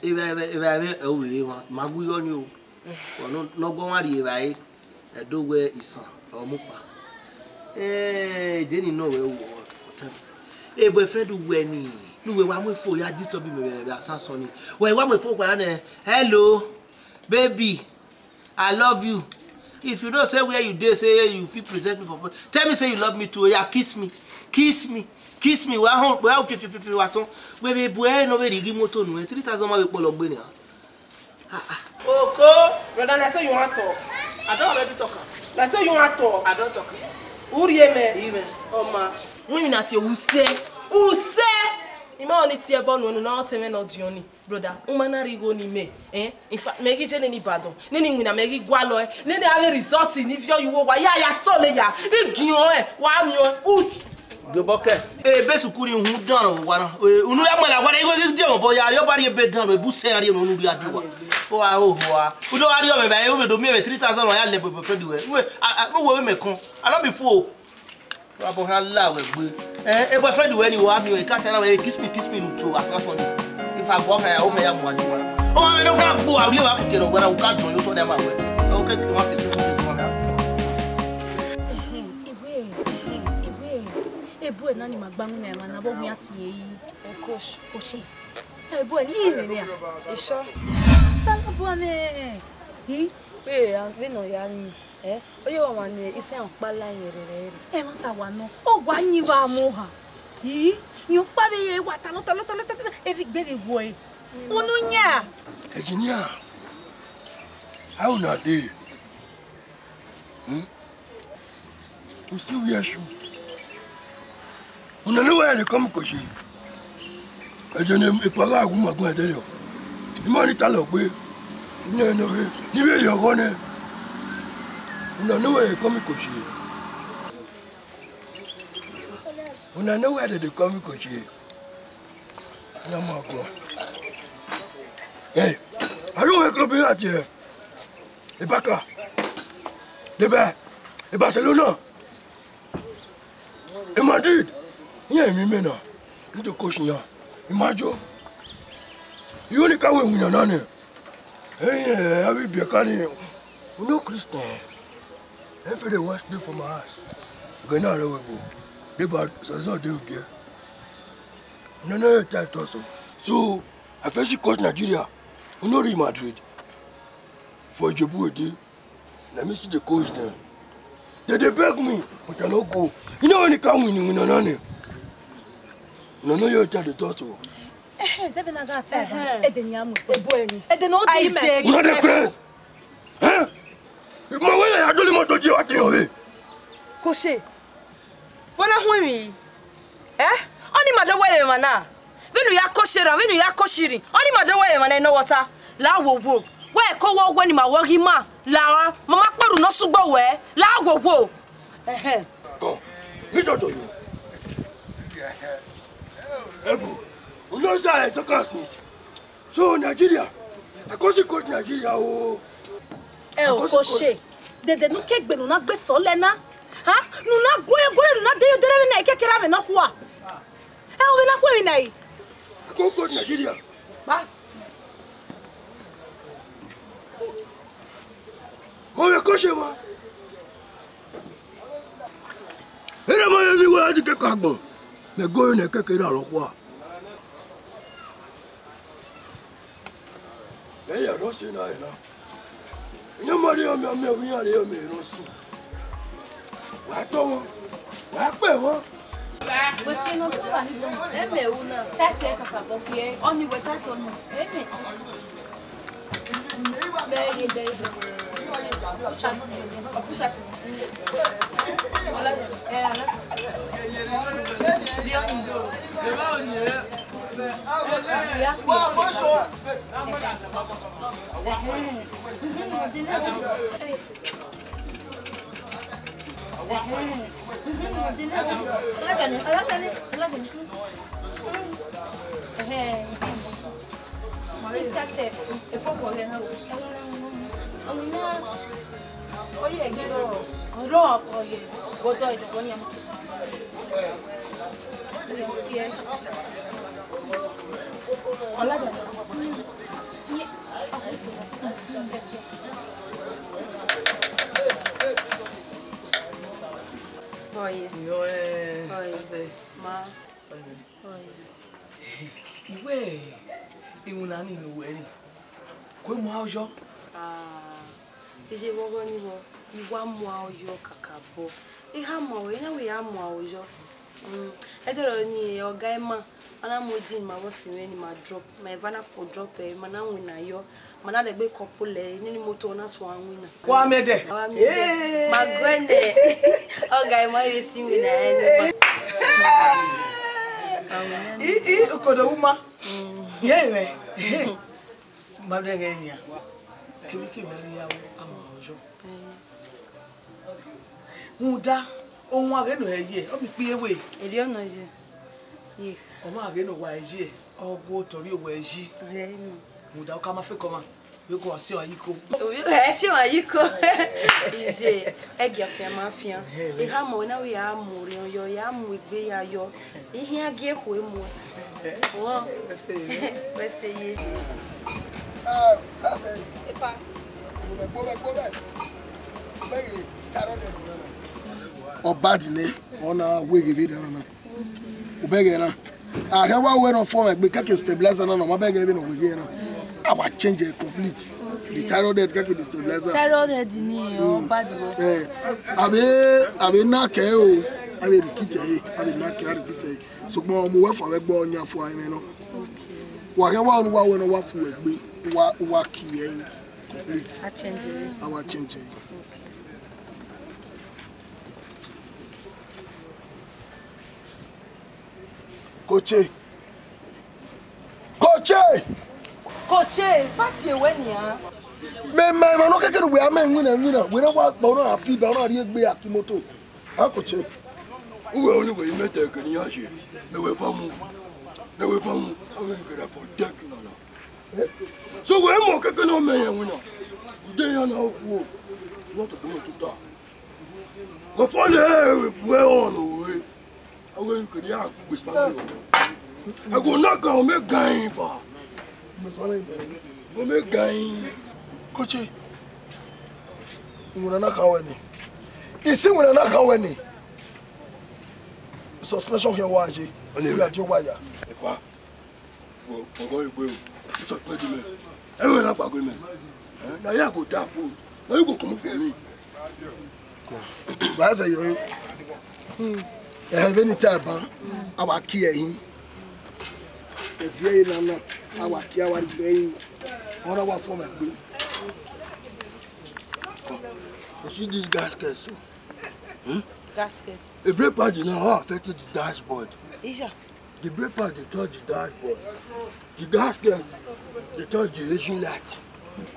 Evba, evba, evba, evba, ẹ, u vbe re emwa, ma gu yọ ni o. Ọ nọ, ne ọ gu ọmwa rrie evbare, ẹdẹ wẹ isan ọ mu kpa. Eh, de ni nọ wẹ, otẹn. Eh, boyfriend wẹ ni, ne uwẹ wa mu efo ya disturb mẹ vbe, vbe asasọn ni. Wẹ wa mu efo kpa nẹ, "Hello, baby, I love you. If you know say where you dey, say you fit present me for, tell me say you love me too. Oya, kiss me, kiss me, kiss me." Wa họn, wa pie, pie, pie, pie, wa sọn. Wẹ vbe bu ẹre ne ọ vbe rhie ighi imoto nuẹn, three thousand ma vbe kpọlọ gbe nian. Ah, ah. Oko. Brother, na so you wan talk? I don already talk am. Na so you wan talk? I don talk am. U rhie mẹ? Rhie mẹ. Ọ ma. Winna tie usẹ. Usẹ! I ma ọni tie ẹbọ nuẹn, ne u na ọtẹn mwẹ ne ọ diọn ni. Brother, u ma na rhie igho ni mẹ, eh? In fact, mẹ ghi je nene Ibadan, nene iwinna mẹ ghi gualọ ẹe, nene avbe result ni viọ ye uwu owa, ya ya sọle ya, I giẹn ọnrẹn, wa miẹn ọnrẹn, us. Gie obọ kẹ. Ebe sukuru ni uhunmwu dan owa na. Eh, unu ya muẹn la owa na, igho ghi die obọ ya, rhie ọba rhie ebe dan, ebu sẹ rhie unu rhie adua. O wa ho ho a. U do wa rhie ọmọ ba, u do miẹn mwẹ three thousand, wa ya lẹ boyfriend wẹ. Uwẹ, a, a, uwẹ mẹ kọn. I no be fool. Wa bọ ha la wẹ gbe. Eh, e boyfriend wẹ ni wa mi, ka tell wẹ, "Kiss me, kiss me," nu to asasọn ni. If I go, I hope I am one. O wa me no ka gbo, a ri wa kike no, wẹ na u ka dọn yo to dem awẹ. O ke ke ma fese ko ke so na. Ehe, iwe, ehe, iwe. Ebu ena ni ma gba mu na ma na bo mi ati eyi. Okosh. Oche. Ebu eni ni me ya. Isọ. Sala bu ame. Hi. Pe a, vbene ọ ya rin, eh, ọ ye ọmwa ne isẹn ọkpa la yẹn rere ẹre. Ẹmwata wa nọ, ọ wa yin vbe amwẹ oha. Ii, iyẹn ọkpa vbe ye wa talọ, talọ, talọ, talọ, talọ, evbi gbe vbe wọ ẹre. Unu yan. Engineers, how una dey? Hmm? You still wear shoe? Una no wear the come koshe. Ẹ jẹ ne epa gha gu ma gun ẹdẹ rriọ. Ima ni talọ gbe. Nẹ nọ ghe, ni vbe rhie ọghọ nẹ. Una no wear the come koshe. Una no wear the come koshe. Ẹ ma guan. Hey, I don't wake up here yet. Ibaka, debe, Barcelona, Madrid, iran emwi mẹ na, ne do coach iran, I ma yo. Ighẹ ọnii ka wẹ winna na nẹ, ẹi rẹn avbe ibiẹka ni, u no Christian, e fere wash plate for my house. Ẹghẹ na rre ẹvbo ebo, deba sọsọ de vbe giẹ. Nene ta ẹtọ so. So, I first coach Nigeria, u no Real Madrid. For Ijebu we dey. Na me see the coach dem. They dey beg me, but I no go. You know when you can win, you win another. No, no, you tell the thought o. Ehe, ze vbe na gha ta ẹre. Ehe. Ede ni a mu. Ebo ẹni. Ede ne ọ di ime. Isaac. You know the friends? Huh? Ma wẹ ya dọlọ imọto ji wa tiọn vbe. Koshe. Vbọ na huẹn emwi? Eh? Ọnii ma do wẹ emwa na. Vbene u ya koshe ra, vbene u ya koshe rri. Ọnii ma do wẹ emwa na nọ wọta. La wo wo. Wẹ ko wọ wẹ ne ima wọ ghi ma. La ọre. Ma ma kpẹrhu ne ọ sẹ ugbo wẹ. La wo wo. Ẹhẹn. Come, me talk to you. Ebu, you know say I talk am since. So Nigeria, I come see coach Nigeria o. Ẹ o, I come see coach. Koshe. Dede ne u ke gbe ne u na gbe sẹ ọlẹ na. Ha? Ne u na gu ẹre, gu ẹre, ne u na de ye odẹ vbe na, ekeke ra vbe ne ọ khua. Ẹ o, vbe ne a khu emwi na yi. I come coach Nigeria. Ba. Mo vbe coach emwa. Erha ma ye emwi wẹ a dike ka agbọn, mẹ goro ne ekeke ra rọ khua. Mẹ ya rọ si na ẹna. Iran ma rhie ọmọ, ọmọ iran rhie ọmọ rọ si. Wa tọ wọn, wa kpe wọn. Wẹ si nọ tọ wa ni, ẹ mẹ ru na. Tati ẹ kakabọ kpiẹ, ọnii wẹ tati ọnii, ẹ mẹ. Oye. Oye. Oye. Oye. Ma. Oye. Iwẹ, iwinna ni ne uwẹ ni, ku mu aro yọ. Ah, iye vbe ọghọ ni vbọ, I wa mu aro yọ kakabọ. I ha mu aro, I na wẹ I ya mu aro yọ. Mm, ẹdẹrọ ni ọga ima, ọ na mu jean ma vbe ọse mwẹ ni ma drop, ma eva na kpo drop ẹre, ma na winna yọ, ma na rẹgbe kọpolẹ, nene imoto na suẹn winna. Wa mẹ dẹ. Wa mẹ dẹ. Eh. Ma guẹ nẹ, ọga ima vbe si winna ẹre ni ma. I, i, ukodo wu ma. Mm. Ye mwẹ. Ma bẹghe nian. Kevbe ke mẹ rhie aro, a mu aro yọ. Eh. Rhunmwuda, ohuan ghe ne ọ ye, ọ miẹn ikpia ewe. Erriọ nọ ye. Ye. Ọ ma ghe ne ọ wa ye, ọ gu otọ rhie owẹ yi. Ọhẹ nọ. Rhunmwuda, ọ ka ma fẹko ọmwa, vbe ko wa si ọmwa yi ko. Ovbi ẹ si ọmwa yi ko. Iye, ẹgia fian ma fian. Ehe, vbe. I ha mu na wẹ ya mu orhiọn yọ, ya mu egbe ya yọ. Ihian gie khue mu. Wọ. Wẹ se ye. Wẹ se ye. Ah, sase. Epa. Gbobẹ, gbobẹ, gbobẹ. Ọ bad nẹ, ọ na weghe vbe dan na. U bẹghe na. A kha wa wẹ ne ọ fọ mwẹ egbe kẹke stabilizer na, ọ ma bẹghe vbene ọ weghe na. A wa change it complete. The thyroid head kẹke the stabilizer. Thyroid head ni ọ bad bọ. Eh, a vbe, a vbe na kẹ o, a vbe rikitẹ e, a vbe na kẹ a rikitẹ e. Sokpan ọ mu wẹ fua vbe ẹgbẹ ọyan fua ẹmwẹ nọ. Wa kha wa ne wa wẹ ne wa fu egbe, wa, wa ki ẹre complete. A change it. A wa change it. Koche. Koche. Koche, party ewe nian. Mẹ, mẹ, mẹ, no kẹkẹ wẹ a mẹ winna, winna. Wẹ na wa gba, ọ na fi ba, ọ na rhie egbe a ki moto. A Koche. Uwẹ ọnii wẹ i mẹ te ke ne iran ye. Mẹ wẹ fa mu. Mẹ wẹ fa mu. A wẹ gẹra for deck na na. Eh? So wẹ mọ kẹkẹ ne ọ mẹ yẹn winna. Ude iran na okhuo. Not to go to ta. Wẹ fọ lẹ wẹ ọnọ wẹ. Awe you could have with Spanish. I go knock on me guy ba. Wo mẹ gan. Coach, iwinna na kha wẹ nẹ. Isi iwinna na kha wẹ nẹ. Suspension khian wa ye. Ọni ya di owa ya. Epa. Wo, wo, wo, wo. Suspension mẹ. Ẹwẹ na kpa gbe mẹ. Eh, na ya go da po. Na you go comot for me. Wa zẹ yọ. Eh, vbene I ta ban, a wa kie ẹre hin. Ẹzi ẹre na na, a wa kie, a wa rhie ẹre hin. Ọna wa fọ mẹ gbe. You see this gasket so? Hmm? Gasket. A brake pad now, how affected the dashboard? Isha. The brake pad dey touch the dashboard. The gasket dey touch the engine light.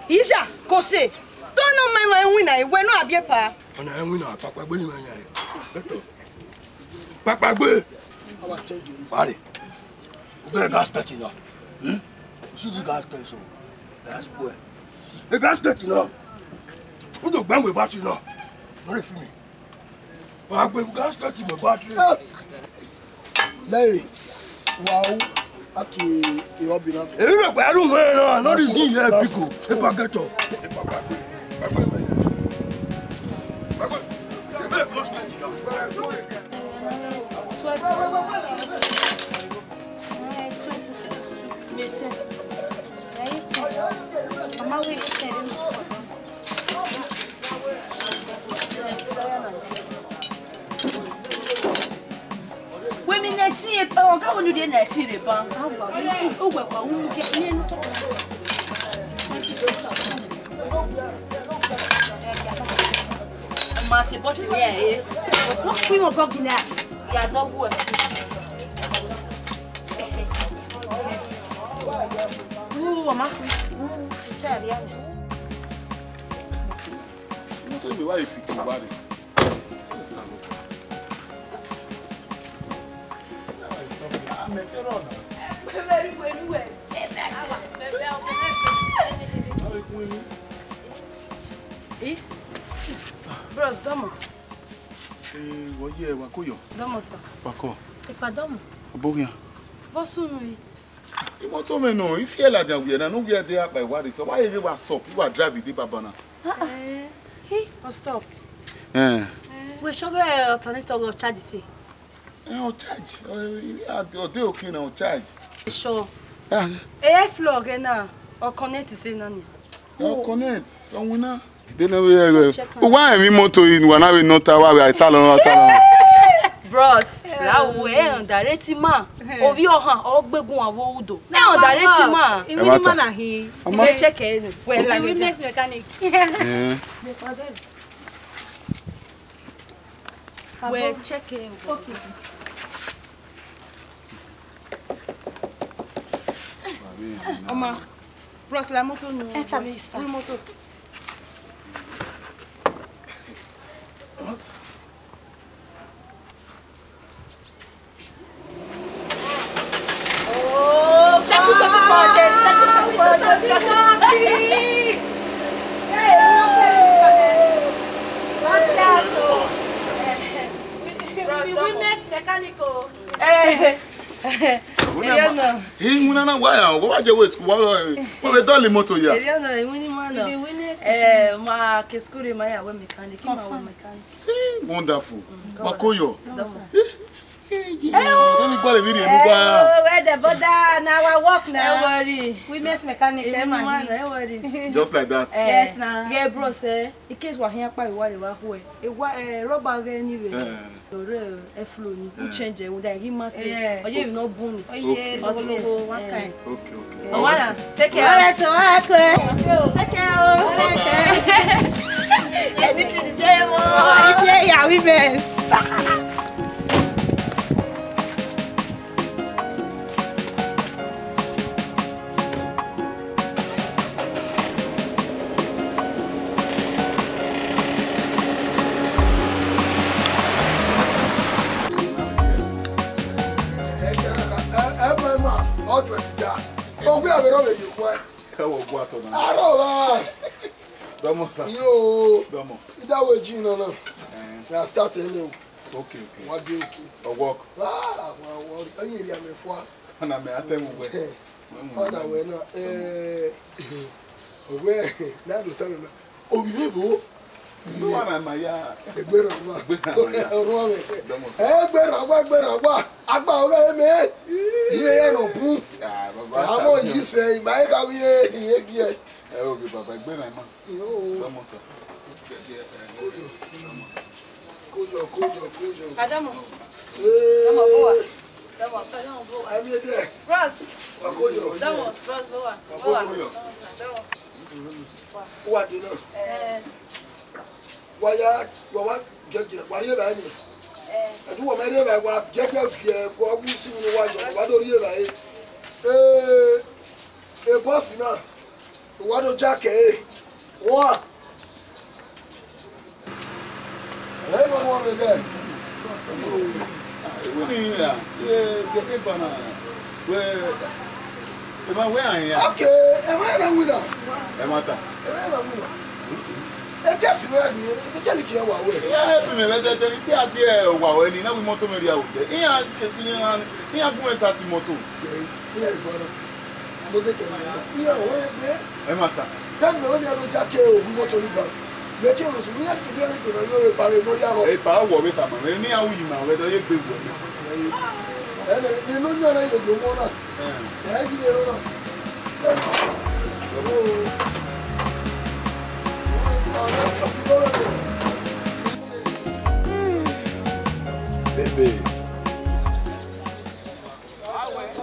Isha, kose. Don't know my my winner. We no abie pa. Ọna winner, papa gbe ni ma yan. Beto. Papa gbe. Bari. Ube gasket na. Hmm? You see the gasket so? That's boy. The gasket na. Who do bang with battery now? Not a me. Wa gbe gasket in my battery. Lẹ́yìn, wa u, a kì í ọbì náà. Èmi rẹ̀ pẹ̀lú wọn náà, not the thing here, big o. Ẹ bá get up. Wẹ mi nineteen, ọga wẹ ne u rhie nineteen rre ban. Uwẹ wa wu mu gie ne. Ma se boss mi ẹ. Wọ́n pín wọn bọ́ọ̀gì náà. Ya dọgbu ẹ. Wúwo, ma pín. Iṣẹ́ àríyá mi. Mo tẹ́ mi wá ìfìtì wá rè. Ẹ sàlọ̀. Mẹ ti rọ̀ nà. Ẹ pẹ́ bẹ́ẹ̀ ni wẹ́n wẹ̀. Ẹ bẹ́ẹ̀ ni wẹ́n wẹ̀. Eh? Bros, dọmọ. Eh, wọ ye wa ko yọ. Dọmọ, sir. Wa ko. Epa dọmọ. Obo khian. Vọ sunu yi? Imoto mwẹ nọ, I fi ẹe ladian wiẹ na, ne u wiẹ de akpa iware, sẹ wa ye ghe wa stop, wa drive de baba na. Ah, ah. Eh. Hi, ọ stop. Eh. Wẹ sure alternator wẹ ọ charge se? Eh, ọ charge. Ọ, ọ de okay na, ọ charge. Sure. Ah. Eh, flow ghe na, ọ connect se na ni. Ọ connect, ọ winna. Dene we ẹ, uwa emwi imoto yi ne uwa na vbe nọ ta, wa vbe a ta lọ, ta lọ. Bros, ra wo ẹ underrate ma. Ovbi ọhan ọ gbegun avbe udo. Ẹ underrate ma. Iwinna ima na hin. Ama. Iye check ẹ nu. Wẹ la. Iwinna mechanic. Eh. Wẹ check ẹ. Okay. Ọma, bros, la moto nu. Enter me start. Ru moto. What? Oh, shaku, shaku, for this, shaku, shaku, for this, shaku. Hey, watch out, oh. Bros, we, we, we mess mechanic o. Eh. Eriana. He wuna na wa ya, wa je we school, wa, wa we dolly motor ya. Eriana, e wini ma na. Ibi wini. Eh, ma ke school ma ya we mechanic, ma we mechanic. Eh, wonderful. Bakoyo. Dọmọ. Eh, eh, eh, let me call a video, eh, oh, where the border, now I walk now. Don't worry. We mess mechanic, eh, man. Don't worry. Just like that. Eh, yes, now. Yeah, bro, sir. In case wa hian kpa iwa re wa hu ẹ. Ewa, eh, rubber ghe ni vbe. Eh. Ore, eh, flow ni. Eh. U change ẹ, u da ghi ma se. Yes. Oye, you no bun. Oye, okay. Logologo, one kind. Okay, okay. All right, take care. All right, all right, okay. Take care, oh. All right, okay. Anything you say, oh. If you hear, we best. Ẹ, ẹ, ẹ, ẹ, ma, ọ tuẹ ti da. Ogun avbe rọ vbe rhie okhuẹ. Ẹ wọ gu atọ na. Arọ vba. Dọmọ sa. Iyo. Dọmọ. Ida we ji nọ na. Eh. Na start ele o. Okay, okay. Wa de okay. Ọ work. Wa, wa, wa. Ọ ye ria mẹ fua. Na mẹ atẹ mu wẹ. Ọna wẹ na, eh, ọwẹ na do ta na. Ovbi vbe vbo? Uwa na ma ya. Egbe rhọkpa. Egbe rhọkpa. Orhuọn mwẹ. Dọmọ. Egbe rhọkpa, egbe rhọkpa. Agba ọghe mẹ. Ire ya nọ bun. Ah, baba. Àwọn yìí sẹ, ìmọ̀ ẹ̀ kàwé, ìyẹn bí ẹ. Ẹ o, baba, egbe na ma. Yo. Dọmọ sa. Dọmọ sa. Kojo, kojo, kojo. Adamu. Eh. Dọmọ, bro. Dọmọ, Dọmọ, bro. Ami ede. Bros. Wa kojo. Dọmọ, bros, bro. Wa kojo. Dọmọ sa, dọmọ. Wa de na. Eh. Wa ya, wa wa gẹgẹ, wa rhie ba ni. Eh. Ẹdu wa ma rhie ba, wa gẹgẹ viẹ, wa wu si ni wa jọ, wa do rhie ba e. Eh, e boss na. Wa do ja kẹ e. Wa. Ẹ, wa, wa, wa, wa. Wẹ ni ya, ye, ye ke fa na. Wẹ, ẹ ma wẹ an ya. Okay, ẹ ma na wina. Ẹ ma ta. Ẹ ma na wina. Ẹ jẹ si wẹ ni, ẹ jẹ ni ki wa wẹ. Ya help me, wẹ de, de ni ti a di ẹ wa wẹ ni, na wi mọto mẹ ria wẹ. Iran ke su ni, iran gun ẹ ta ti mọto. Ẹ, ẹ, ẹ, fa na. Mo de kẹ ni, iran wẹ gbe. Ẹ ma ta. Bẹ́ẹ̀ ni, wọ́n ní ẹnu jákè ògùn mọ́tò nígbà. Mẹ kí ọ̀rọ̀ sùn, wíyá tó bí ẹni gbèrò lórí ìparí mórí àrọ̀. Ìpà wọ̀ wí kàmọ́, èmi àwọn yìí mà wẹ́ dọ́ yé gbé wọ̀. Ẹ, ẹ, nínú yín ọ̀rẹ́ ìlòdì owó náà. Ẹ. Ẹ yí ni ẹ̀rọ náà. Ẹ. Bébè.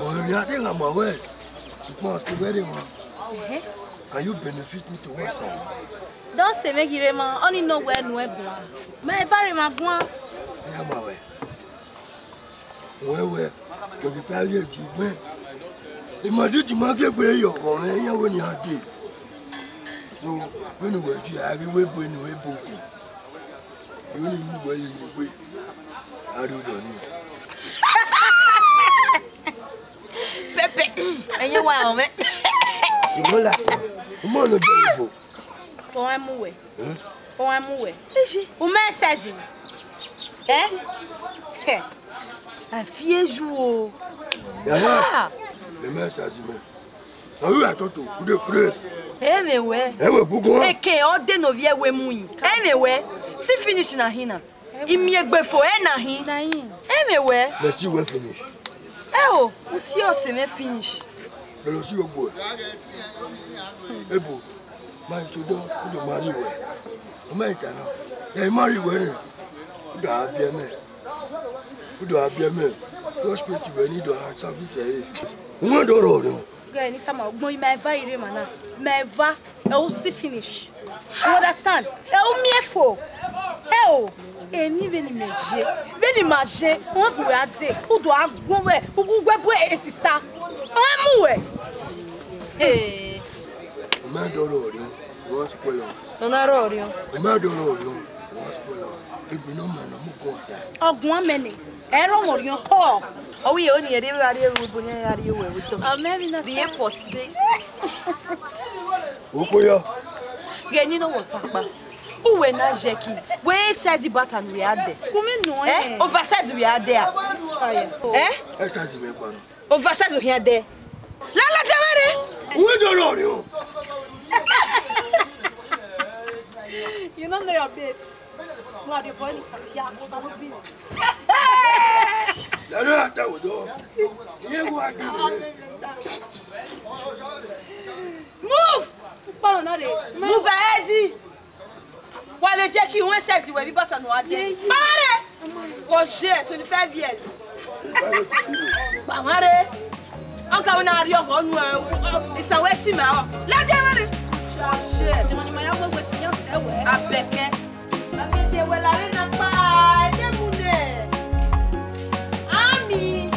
Ọ̀rẹ́ mi, adé ń àmọ̀ wẹ̀, ṣùgbọ́n ọ̀sẹ̀ wẹ́rẹ̀ wọn. Ẹ̀hẹ́. Can you benefit me to one side? Dọse mwẹ ghi rre emwa, ọnii nọ wẹ nuẹn guan. Mẹ evba rre emwa guan. Iran ma wẹ. Wẹ wẹ, twenty-five years ugbẹn. Madrid ma gie egbe ye ọghọ mwẹ, iran wẹ ne iran dee. So, vbene uwẹ ji, a ghi wẹ ebo ne uwẹ ebo okun. Vbene I mu uwẹ ye egbe, a rrie odọ nii. Pepe, ẹyin wa rẹn mwẹ. Imola, ọmọ ne ọ jẹ ibo. Ọmwa mu wẹ. Ọmwa mu wẹ. Ishi. U mẹ size. Eh? Hẹ. I fear you o. Yàrá. Ah. Ẹ mẹ size mẹ. Are you a toto? You dey craze. Ẹ mẹ wẹ. Ẹ wẹ gugu. Eke ọ de no viẹ wẹ mu yi. Ẹ mẹ wẹ. See finish na hina. Imiegbe fo ẹ na hin. Na hin. Ẹ mẹ wẹ. Let's see where finish. Ẹ o, u si ọse mwẹ finish. Ẹ lọ si ogbo ẹ. Ebo, ma isodo, u do marry wẹ. U ma ita na. Ẹ marry wẹ rẹ. U do a biẹ mẹ. U do a biẹ mẹ. Hospital wẹ ni do a service ẹ. U ma do rọ rọ. Gẹ ni tama ọgbọn ima eva ire ma na. Ma eva, ẹ u si finish. You understand? Ẹ u miẹn fo. Ẹ o, eni vbene imẹ ye, vbene ima ye, wọn gu wẹ a dee, u do a gun wẹ, u gu wẹ bu e sister. Ọ mu wẹ. Hey. Ọ ma dọrọ rẹ, wọ́n spoil am. Nọ na rọ rẹ. Ọ ma dọrọ rẹ, wọ́n spoil am. Ibi nọ ma nọ mu gun ọsa. Ọguan mẹ nẹ, ẹ rọ wọn riọn kọ. Ọ wi o ni ere wa rie ru bo ni a rie wẹ vbe tọ. Ọ mẹ vbe na. Rie ta. First day. Okpo yọ. Ghe ni nọ wọ ta kpa. Uwẹ na jẹ ki, wẹ size bata ne u ya dẹ. Ku mi nọ. Eh? Ẹ. Oversize u ya dẹ a? Aya. Eh? Ẹ size mẹ gba nọ. Oversize u ya dẹ. La la jẹ wẹrẹ. Uwe do rọ rẹ o. You don't know your bits. Who are the boy? Yeah, so be. Lẹ́nu àtàwùjọ, ìyẹn wà dé. Move! Move ahead! Wa vbe jẹ ki wẹ size wẹ vbe bata ne u ya dẹ. Ye, ye. Pare! Wọ ye twenty-five years. Pare! Ọga wẹ na rrie ọghọ nu ẹ, isan wẹ si mẹ ọ. Ladian pare! Wọ ye. Emọ ni ma ya wẹ wẹ ti yan sẹ wẹ. Abẹkẹ. Ọgẹdẹ wẹ la vbe na kpa, ẹdẹ mu nẹ. Ami.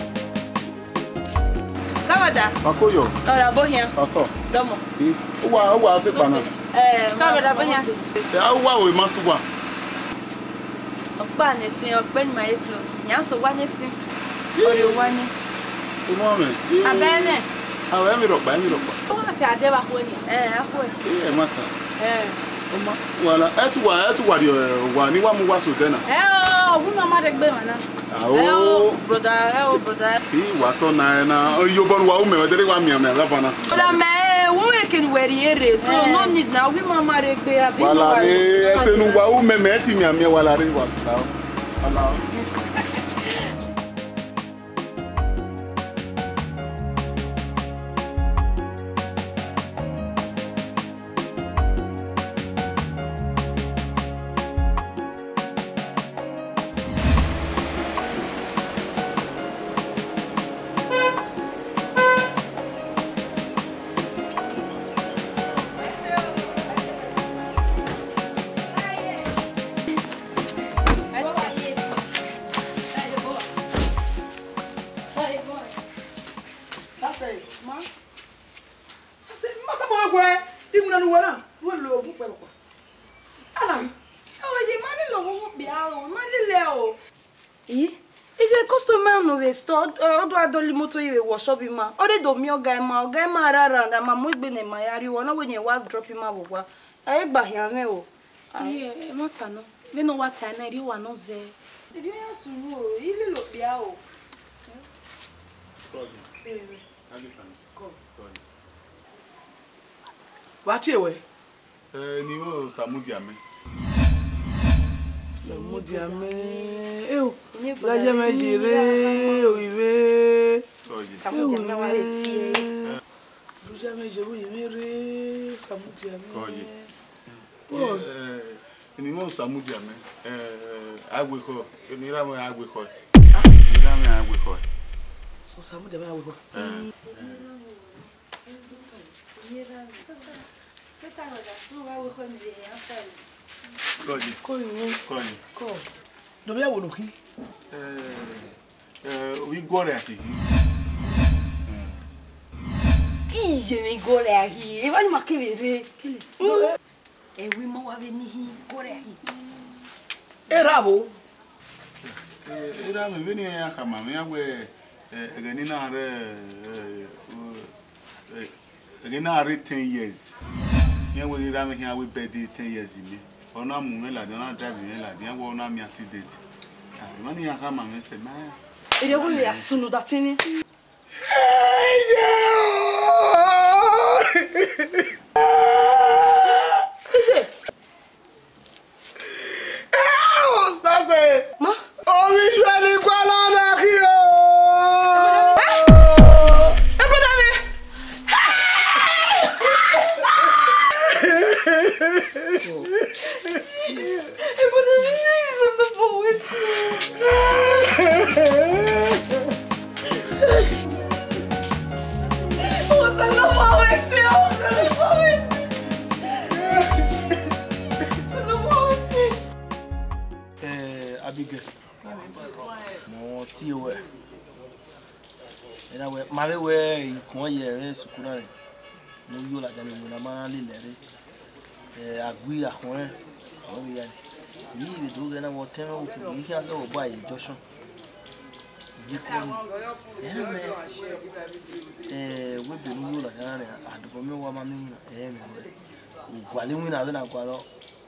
Kamada. Makoyo. Kamada, bọ hian. Akọ. Dọmọ. I, uwa, uwa te kpa na. Eh, kamada, bọ hian. Ya uwa o, ma su wa. Ọkpa nẹ sin, ọkpẹ ni ma ye close. Yan so wa nẹ sin. Ọre wa ni. Ọmọ mẹ. Abẹ nẹ. Awẹ mi rọkpa, mi rọkpa. Ọ ma te adẹ ba kue ni. Eh, akue. Eh, ẹ ma ta. Eh. Ọmọ, wala, ẹ tu wa, ẹ tu wa rrie, wa ni wa mu wa so dẹ na. Eh, o. Ọgwẹ ima ma rre egbe emwa na. Ao. Ẹ o, brother, ẹ o, brother. I wa tọ na ẹ na. Iyobọ ne uwa ru mẹ, wẹ dẹrẹ wa miẹn mẹ gha ba na. Brother, mẹ, ẹ, wẹ eke ne uwẹ rhie rre, so no need na, ọgwẹ ima ma rre egbe, abi. Wa la rre, ẹse ne uwa ru mẹ, mẹ ti miẹn miẹn wa la rre wa. Wa la. Sase, ma. Sase, ma tama wẹ, iwinna ne uwẹ na, wẹ lo mu kpẹ kpa. Ana ri. Ẹ wẹ ye, ma ni lọ vbọ kpia o, ma lele o. I, iye customer nọ vbe store, ọ, ọ do a dọlọ imoto ye vbe workshop ima. Ọ rre do miẹn ọga ima, ọga ima ra around, a ma mu egbe ne ima ya rrie uwa, ọ na wẹ ne wa drop ima vbe owa. A i gba khian mwẹ o. Iye, ẹ ma ta nọ. Vbene ọ wa ta na, erriọ wa nọ zẹ. Erriọ ya sunu o, I lele okpia o. Wa tie wẹ? Ẹ, ne I ru Samudia mẹ. Samudia mẹ. Eo, la ye mẹ ye rre, o ivbe. Samudia mẹ wa vbe tie. Lu ya mẹ ye vbe ivbe rre, Samudia mẹ. Kọye. Ẹ, ne I ru Samudia mẹ. Ẹ, agbekọ, ne I ra mẹ agbekọ. Ne I ra mẹ agbekọ. Samudia mẹ agbekọ. Ẹ. Kọye. Kọye. Kọye. Kọ. Do vbe ya wo no khin. Eh, eh, ovbi Iguọrre a keghi. Iye vbe Iguọrre a ghi, evba ni ma kevbe rre. Ẹvbo ima wa vbe ni hin Iguọrre a ghi. Erha vbo? Eh, erha mwẹ, vbene iran khama mwẹ, iran wẹẹ, eh, ẹghẹ ne I na rre, eh, o, eh, ẹghẹ ne I na rre ten years. Iran wẹẹ erha mwẹ khian wẹẹ birthday ten years mẹ. Ọ na mu mwẹ ladian, ọ na drive mwẹ ladian, iran wẹẹ ọ na miẹn accident. Ah, emwa ni iran khama mwẹ sẹ ma. Erriọ wẹẹ a sunu da tẹn mwẹ. Iye. Eh, Ustaz, eh. Ma? Ovbi Ijuẹli gualọ na khin o. Eh? Eh, brother mi. Eh, brother mi, this is the boy. Eh, Abigail, mẹ tie wẹ. Ena wẹ, ma vbe wẹ ikun ye ẹre sukuru na rẹ. Ne u yo ladian ne iwinna ma na lele ẹre. Eh, a gui akhọnmwẹ, ọ vbe ya. I vbe do ghẹ na vbe ọtẹn mwẹ okhuo, I khian zẹ vbe ọgba ye junction. I kọ ni, ẹ na mẹ, eh, wẹ ebe ne u yo ladian na rẹ, a dobọ miẹn owa ma miẹn iwinna, ẹ mwẹ wẹ. U gualọ iwinna vbene a gualọ,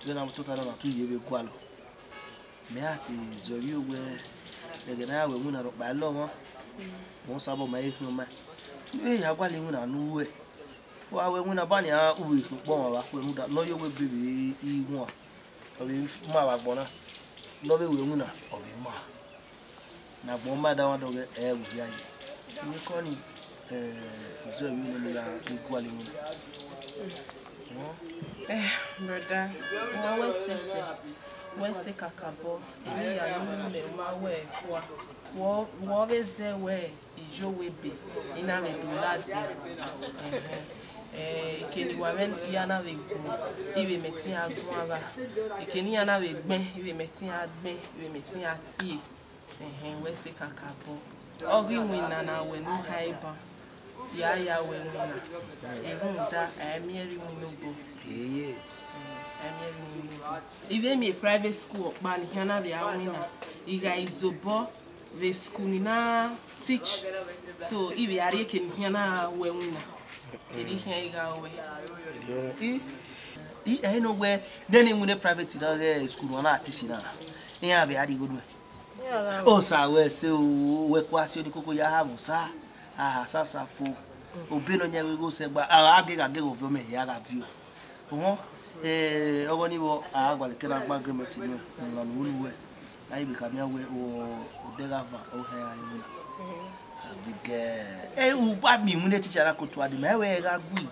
vbene a tota na, na tu ye vbe gualọ. Mẹ a te zẹ ovbi wẹ, ẹghẹ ne a ya wẹ iwinna rhọkpa, ẹ lọ mwa. Mẹ ọ sabọ ma he khian ma. I vbe ya gualọ iwinna ne u ruẹ. Wa wẹ iwinna ba nian, u vbe khin ukpọn ọmwa vbe akhuẹ, rhunmwuda ne ọ ye wẹ ebe vbe ihuan, ọ vbe ma vbe agbọn na, ne ọ vbe wẹ iwinna, ọ vbe ma. Ne agbọn ma da wan dọghẹ, ẹ vbe hia ye. Iyeke ọnii, eh, zẹ vbe unu ne a ghi gualọ iwinna. Eh, brother, wẹ wẹ sẹsẹ, wẹ sẹ kakabọ, emwi hia ne u ru mẹ ma wẹ kua. Wẹ, wẹ vbe zẹ wẹ, I yo wẹ ebe, I na vbe do ladian. Ẹhẹn. Eh, eke ne I wa mwẹ ya na vbe guan, I vbe mẹ te iran guan vba. Eke ne iran na vbe gbẹn, I vbe mẹ te iran gbẹn, I vbe mẹ te iran tie. Ẹhẹn, wẹ sẹ kakabọ. Ọ ghi winna na wẹ ne u kha eban. Ya ya wẹ winna. Rhunmwuda, a i miẹn ẹre iwinna obọ. Ee. Eh, a i miẹn ẹre iwinna obọ. I vbe miẹn private school ọkpa ne I khian na vbe a winna. I gha izobọ vbe school ne I na teach. So, I vbe a rrie eke ne I khian na wẹ winna. Erriọ I khian I gha wẹ. I, I, ẹ i nọ wẹ, nene iwinna private na ghẹ school ne a na teach na. Iran vbe a rrie igho nuẹn. Osa wẹ ẹse o, wẹ kua si onikoko ya ha vbe osa, a ha sasa fo. Obọ ne ọ yan vbe igho sẹ gba, a gha ghe gha ghe vbe ovbi ọmọ hia gha viọ. Uhun, eh, ọghe ọnii vbọ, a gha gualọ ke na gba agreement nuẹn, ne ọ lọnu unu wẹ. A i vbe khama iran wẹ, o, odẹ gha van, ọ hẹ iran rinmwian. Abigẹ, eh, u gba miẹn iwinna teacher na ke otu a dee, ma wẹ ẹ gha gui.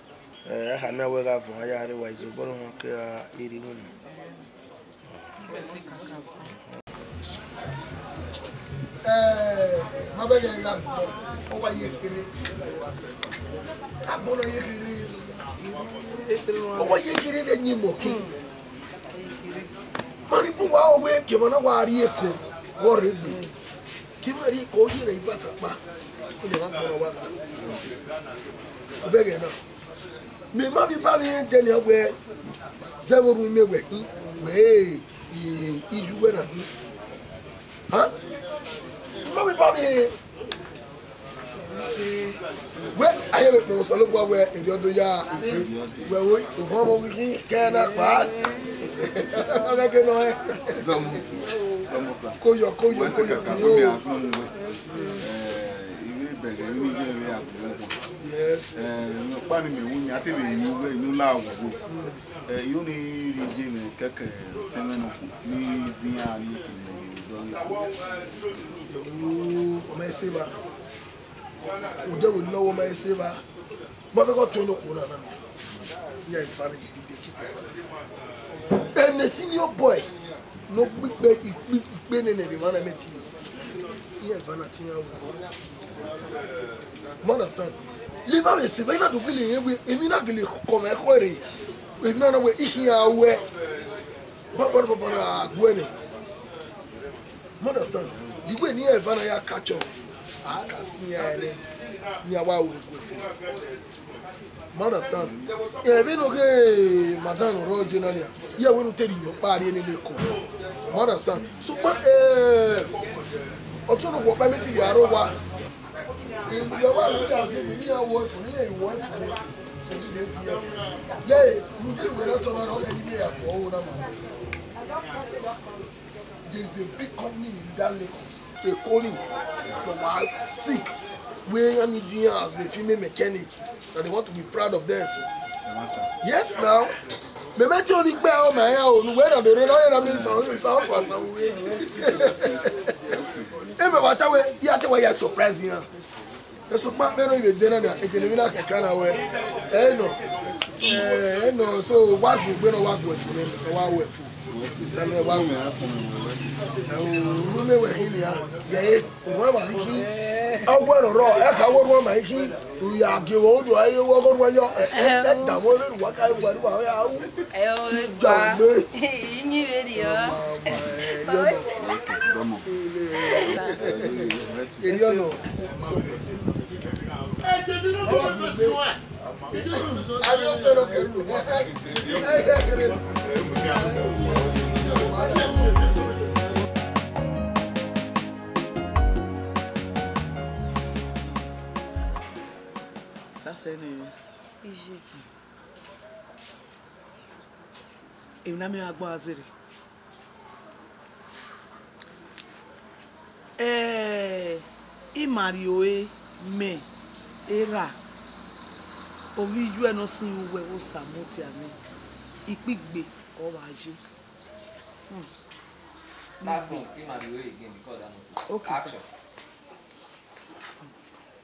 Eh, a khama iran wẹ gha van, a ya rre wa izo, bọrọ họn ke a i rre iwinna. Eh, ma bẹghe gha gbọ, ọ wa ye kherhe. Agbọn na ye kherhe. Ọ wa ye kherhe vbe yin mọ ke. Ma ni bu wa ọ wẹ ke emwa na wa rrie eko, vbe ọ rre egbe. Ke emwa rrie eko, ọ ye rre ibatakpa. Ọ lẹ gha gbọ na wa gha. Ọ bẹghe na. Mẹ ma vbe ba vbe rẹn dẹ nian wẹ, zẹ vbe orhunmwu mẹ wẹ khin, wẹ, eh, iye uwẹ na khin. Ha? Mẹ ma vbe ba vbe rẹn. Wẹ, a ye vbe kpọnmwẹ Osanobua wẹ, erriọ do ya ete. Wẹ, o, ohuan vbe ghi khin, kẹ na kpa. Ọ gha ke nọ hẹ. Dọmọ, dọmọ sa. Koyọ, koyọ, koyọ, koyọ. Eh, ivbi bẹghe, ivbi ye vbe a bu ẹbọ. Yes. Eh, ọkpa ni mẹ wu yan, a te vbe yin uwẹ, inu la wọ. Eh, yo ni rhie ye mwẹ kẹkẹ, tẹmwẹ nọ, ni viọ iran ni ke mẹ ye odọ ya. Oh, ọ ma ese va. Odẹ vbe nọ wẹ ọ ma ese va. Ma vbe gọ tuẹn ne okhuo na na nọ. Iran eva na ye gbigbe ke ikpẹ eva na. Ẹnẹ senior boy ne ọ gbe ikpe, ikpe, ikpe nene vbe emwa na mẹ tie. Iran eva na tie iran wẹ. You understand? Liver vbe sẹ, iran do gele rẹn wẹ, emwi na gele kọ mwẹ ẹkhọ rre. Emwi na na wẹ, I khian wẹ. Baba na, baba na, a guẹ nẹ. You understand? The way ne iran eva na ya catch up, a ka si iran ẹre, ne iran wa ru eguẹ fo. You understand? Ẹ vbene ọ ghe madam ne ọ rre ọye na nia, iran wẹ ne u te rhie ọkpa rrie nene eko. You understand? Sokpan, eh, ọtẹn ne okhuo ọkpa mẹ te vbe aro owa. Iran wa ru ya zẹ vbe ne iran wọ ẹfo, ne iran wọ ẹfo nẹ. Sẹtin ne viẹ. Ye, rhunmwuda ne uwẹ na tọ na rre, ọ ghẹ i vbe ya fo ọvbo na ma. There is a big company in that Lagos. Eko ni, they were sick. Wẹ iran need iran as a female mechanic, that they want to be proud of them. Yes, now. Mẹ mẹ te oni gbe ọ ma ya o, nu wẹ na do re na, na mi san, san, san, san we. E mẹ wa ta wẹ, ya te wẹ ya surprise iran. Sokpan vbene ọ vbe de na nia, ekene emwi na kẹkan na wẹ, ẹ nọ, ẹ nọ, so wa zẹ egbe ne ọ wa gu ẹfo nẹ, ọ wa ru ẹfo. Sẹ mẹ wa gu. Ẹ o, ru mẹ wẹ khin nia, yẹ e, orhuan ma khin khin. Ọgua ne ọ rrọọ, ẹ kha wẹ orhuan ma khin khin, u ya gie vbe odo, ẹ i wẹ ọghe orhuan yọ, ẹ, ẹ, ẹ da vbe ore ne uwa ka ru, uwa ya ru. Ẹ o, egba. Iyẹn vberriọ. Ọ wẹ sẹ laka. Erriọ nọ. Sasa ne. Ije. Emwi ne a miẹn gha gbe zẹrẹ. Eh, I ma rhie ore mẹ erha, ovbi iyuẹ ne ọ sin uwẹ vbe Osa mudia mwẹ, ikpigbe ọ vba ye. Hmm. That phone, I ma rhie ore again because that nothing. Okay, sir. Action.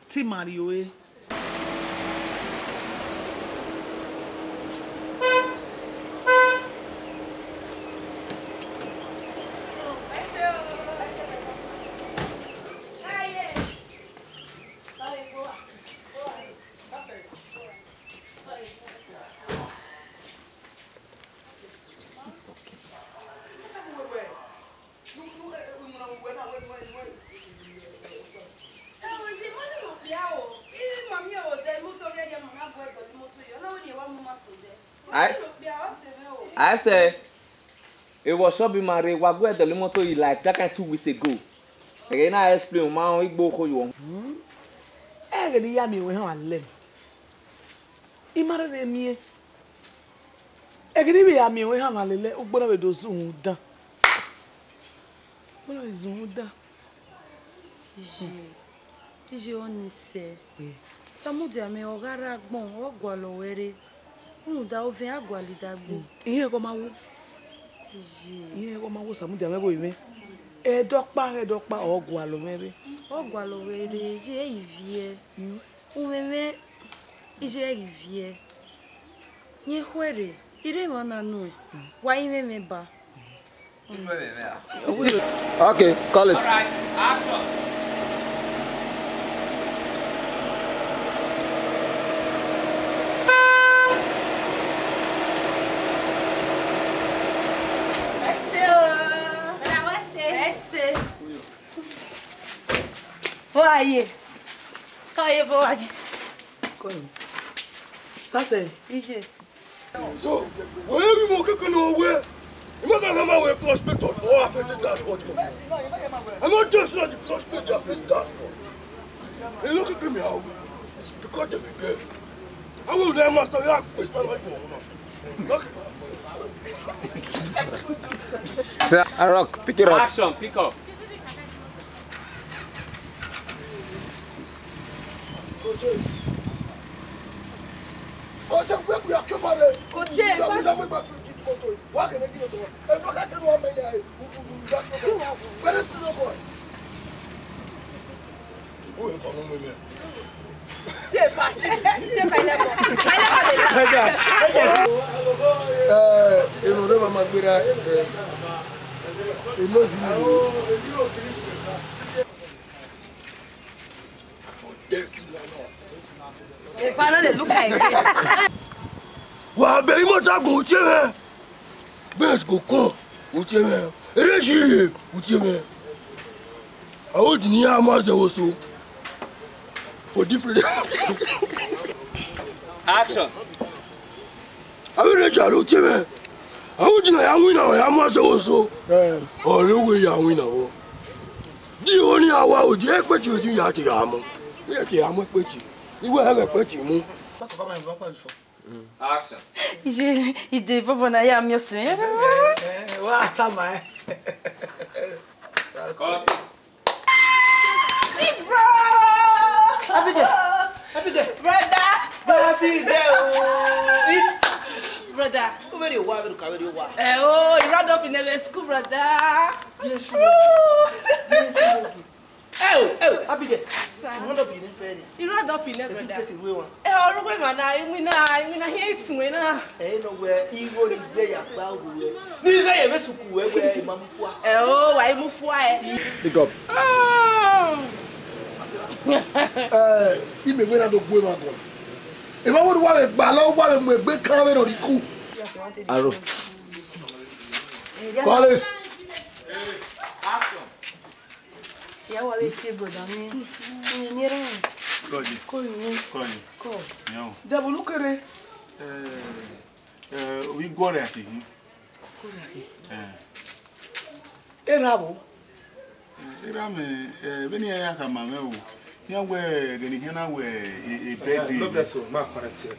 Te I ma rhie ore. Ai, ai sẹ, evba shop ma rre, wa gu ẹdẹ la imọto yi like that kind two weeks ago. Ẹghẹ na explain, u ma rẹn igbo okho yọ. Ẹghẹ ne I ya miẹn ruẹ hanmwa lẹ, I ma rherhe miẹn. Ẹghẹ ne I vbe ya miẹn ruẹ hanmwa lele, ugbo na vbe do zun dan. Wẹ na zun da. Iye, iye ọ ni sẹ. Samudia mẹ ọ gha rre agbọn, ọ gualọ wẹ rre. Rhunmwuda ovẹn a gualọ idagbo. Iye, ẹghẹ ọ ma wo. Iye. Iye, ẹghẹ ọ ma wo Samudia mwẹ vbe mwẹ. Ẹdọkpa, ẹdọkpa, ọ gualọ mwẹ rre. Ọ gualọ wẹ rre, iye, ẹ i viẹ. Umwemwẹ, iye, ẹ i viẹ. Rẹn khuẹrhẹ, I rre emwa na nuẹn, wa i mwẹ mwẹ ba. Okay, call it. All right, action. Ẹse o. Ẹse. Who are you? Ka ye vbe wa ghe. Sase. Iye. So, wẹ vbe imẹ keke ne ọ wẹ, I ma gha ma wẹ clutch plate ọ affect dashboard mẹ. I ma just know the clutch plate dey affect dashboard. Ẹ yọ keke mẹ a wẹ, because they be there. I will never master ya kpe span like one. Sir, Rock, pick it up. Action, pick up. Coach, where we are, Kebare? Coach, where we are, Kebare? Wa kene gino to. E ma ka kene wa me ya. Where is the boy? Who is for me? Say pass. Say pineapple. Pineapple dey laugh. Eh, you know, never mind, we are, eh, you know, Zini. Thank you, Nana. Father, they look like. Wa be imo ta go tie me. Best go come. Go tie me. Reji go tie me. I hold ni ama ze wo so. For different. Action. Avbe ne jaro tie mwẹ, a hu di na ya winna, ọ ya mu asẹ vbe oso. Ọ re owe ya winna vbọ. Di oni a wa odi ekpeti odi ya te ya mu. Ya te ya mu ekpeti. Iwe ẹghẹ ekpeti mu. Action. Iye, ide bọbọ na ya miẹn ọse. Wa ta ma. Cut it. Big bro! Abigail! Abigail! Brother! Abigail! Oh! Brother! Where you are? Where you are? Eh, oh, you run up in the school, brother. Yes, you. Yes, you. Eh, oh, eh, oh, Abigail. Sir. You run up in the ferry. You run up in the, brother. Certificate in where one? Eh, ọrọgho emwa na, emwi na, emwi na, hia isun na. Eh, no, wẹ igho ni zẹ ya gba ogo wẹ. Ni zẹ ya vbe suku wẹ, wẹ, I ma mu fua. Eh, oh, wa i mu fua, eh. Big up. Ah! Eh, imẹ wẹ na do gu emwa gọ. Emwa wẹ wa vbe gba lọ, wa vbe mu egbe kan vbe no ri ku. Aro. Call it. Action. Ya wa vbe tie brother mi. Mi ni ra. Kọyi. Ko ni. Kọyi. Ko. Yo. Devil, u kere. Eh, eh, iguọrre akighi. Ko ni. Eh. Erha vbo? Eh, erha mẹ, eh, vbene iran ya khama mwẹ o. Iran wẹ, ẹghẹ ne iran na wẹ, e, e birthday. No be so, ma correct you.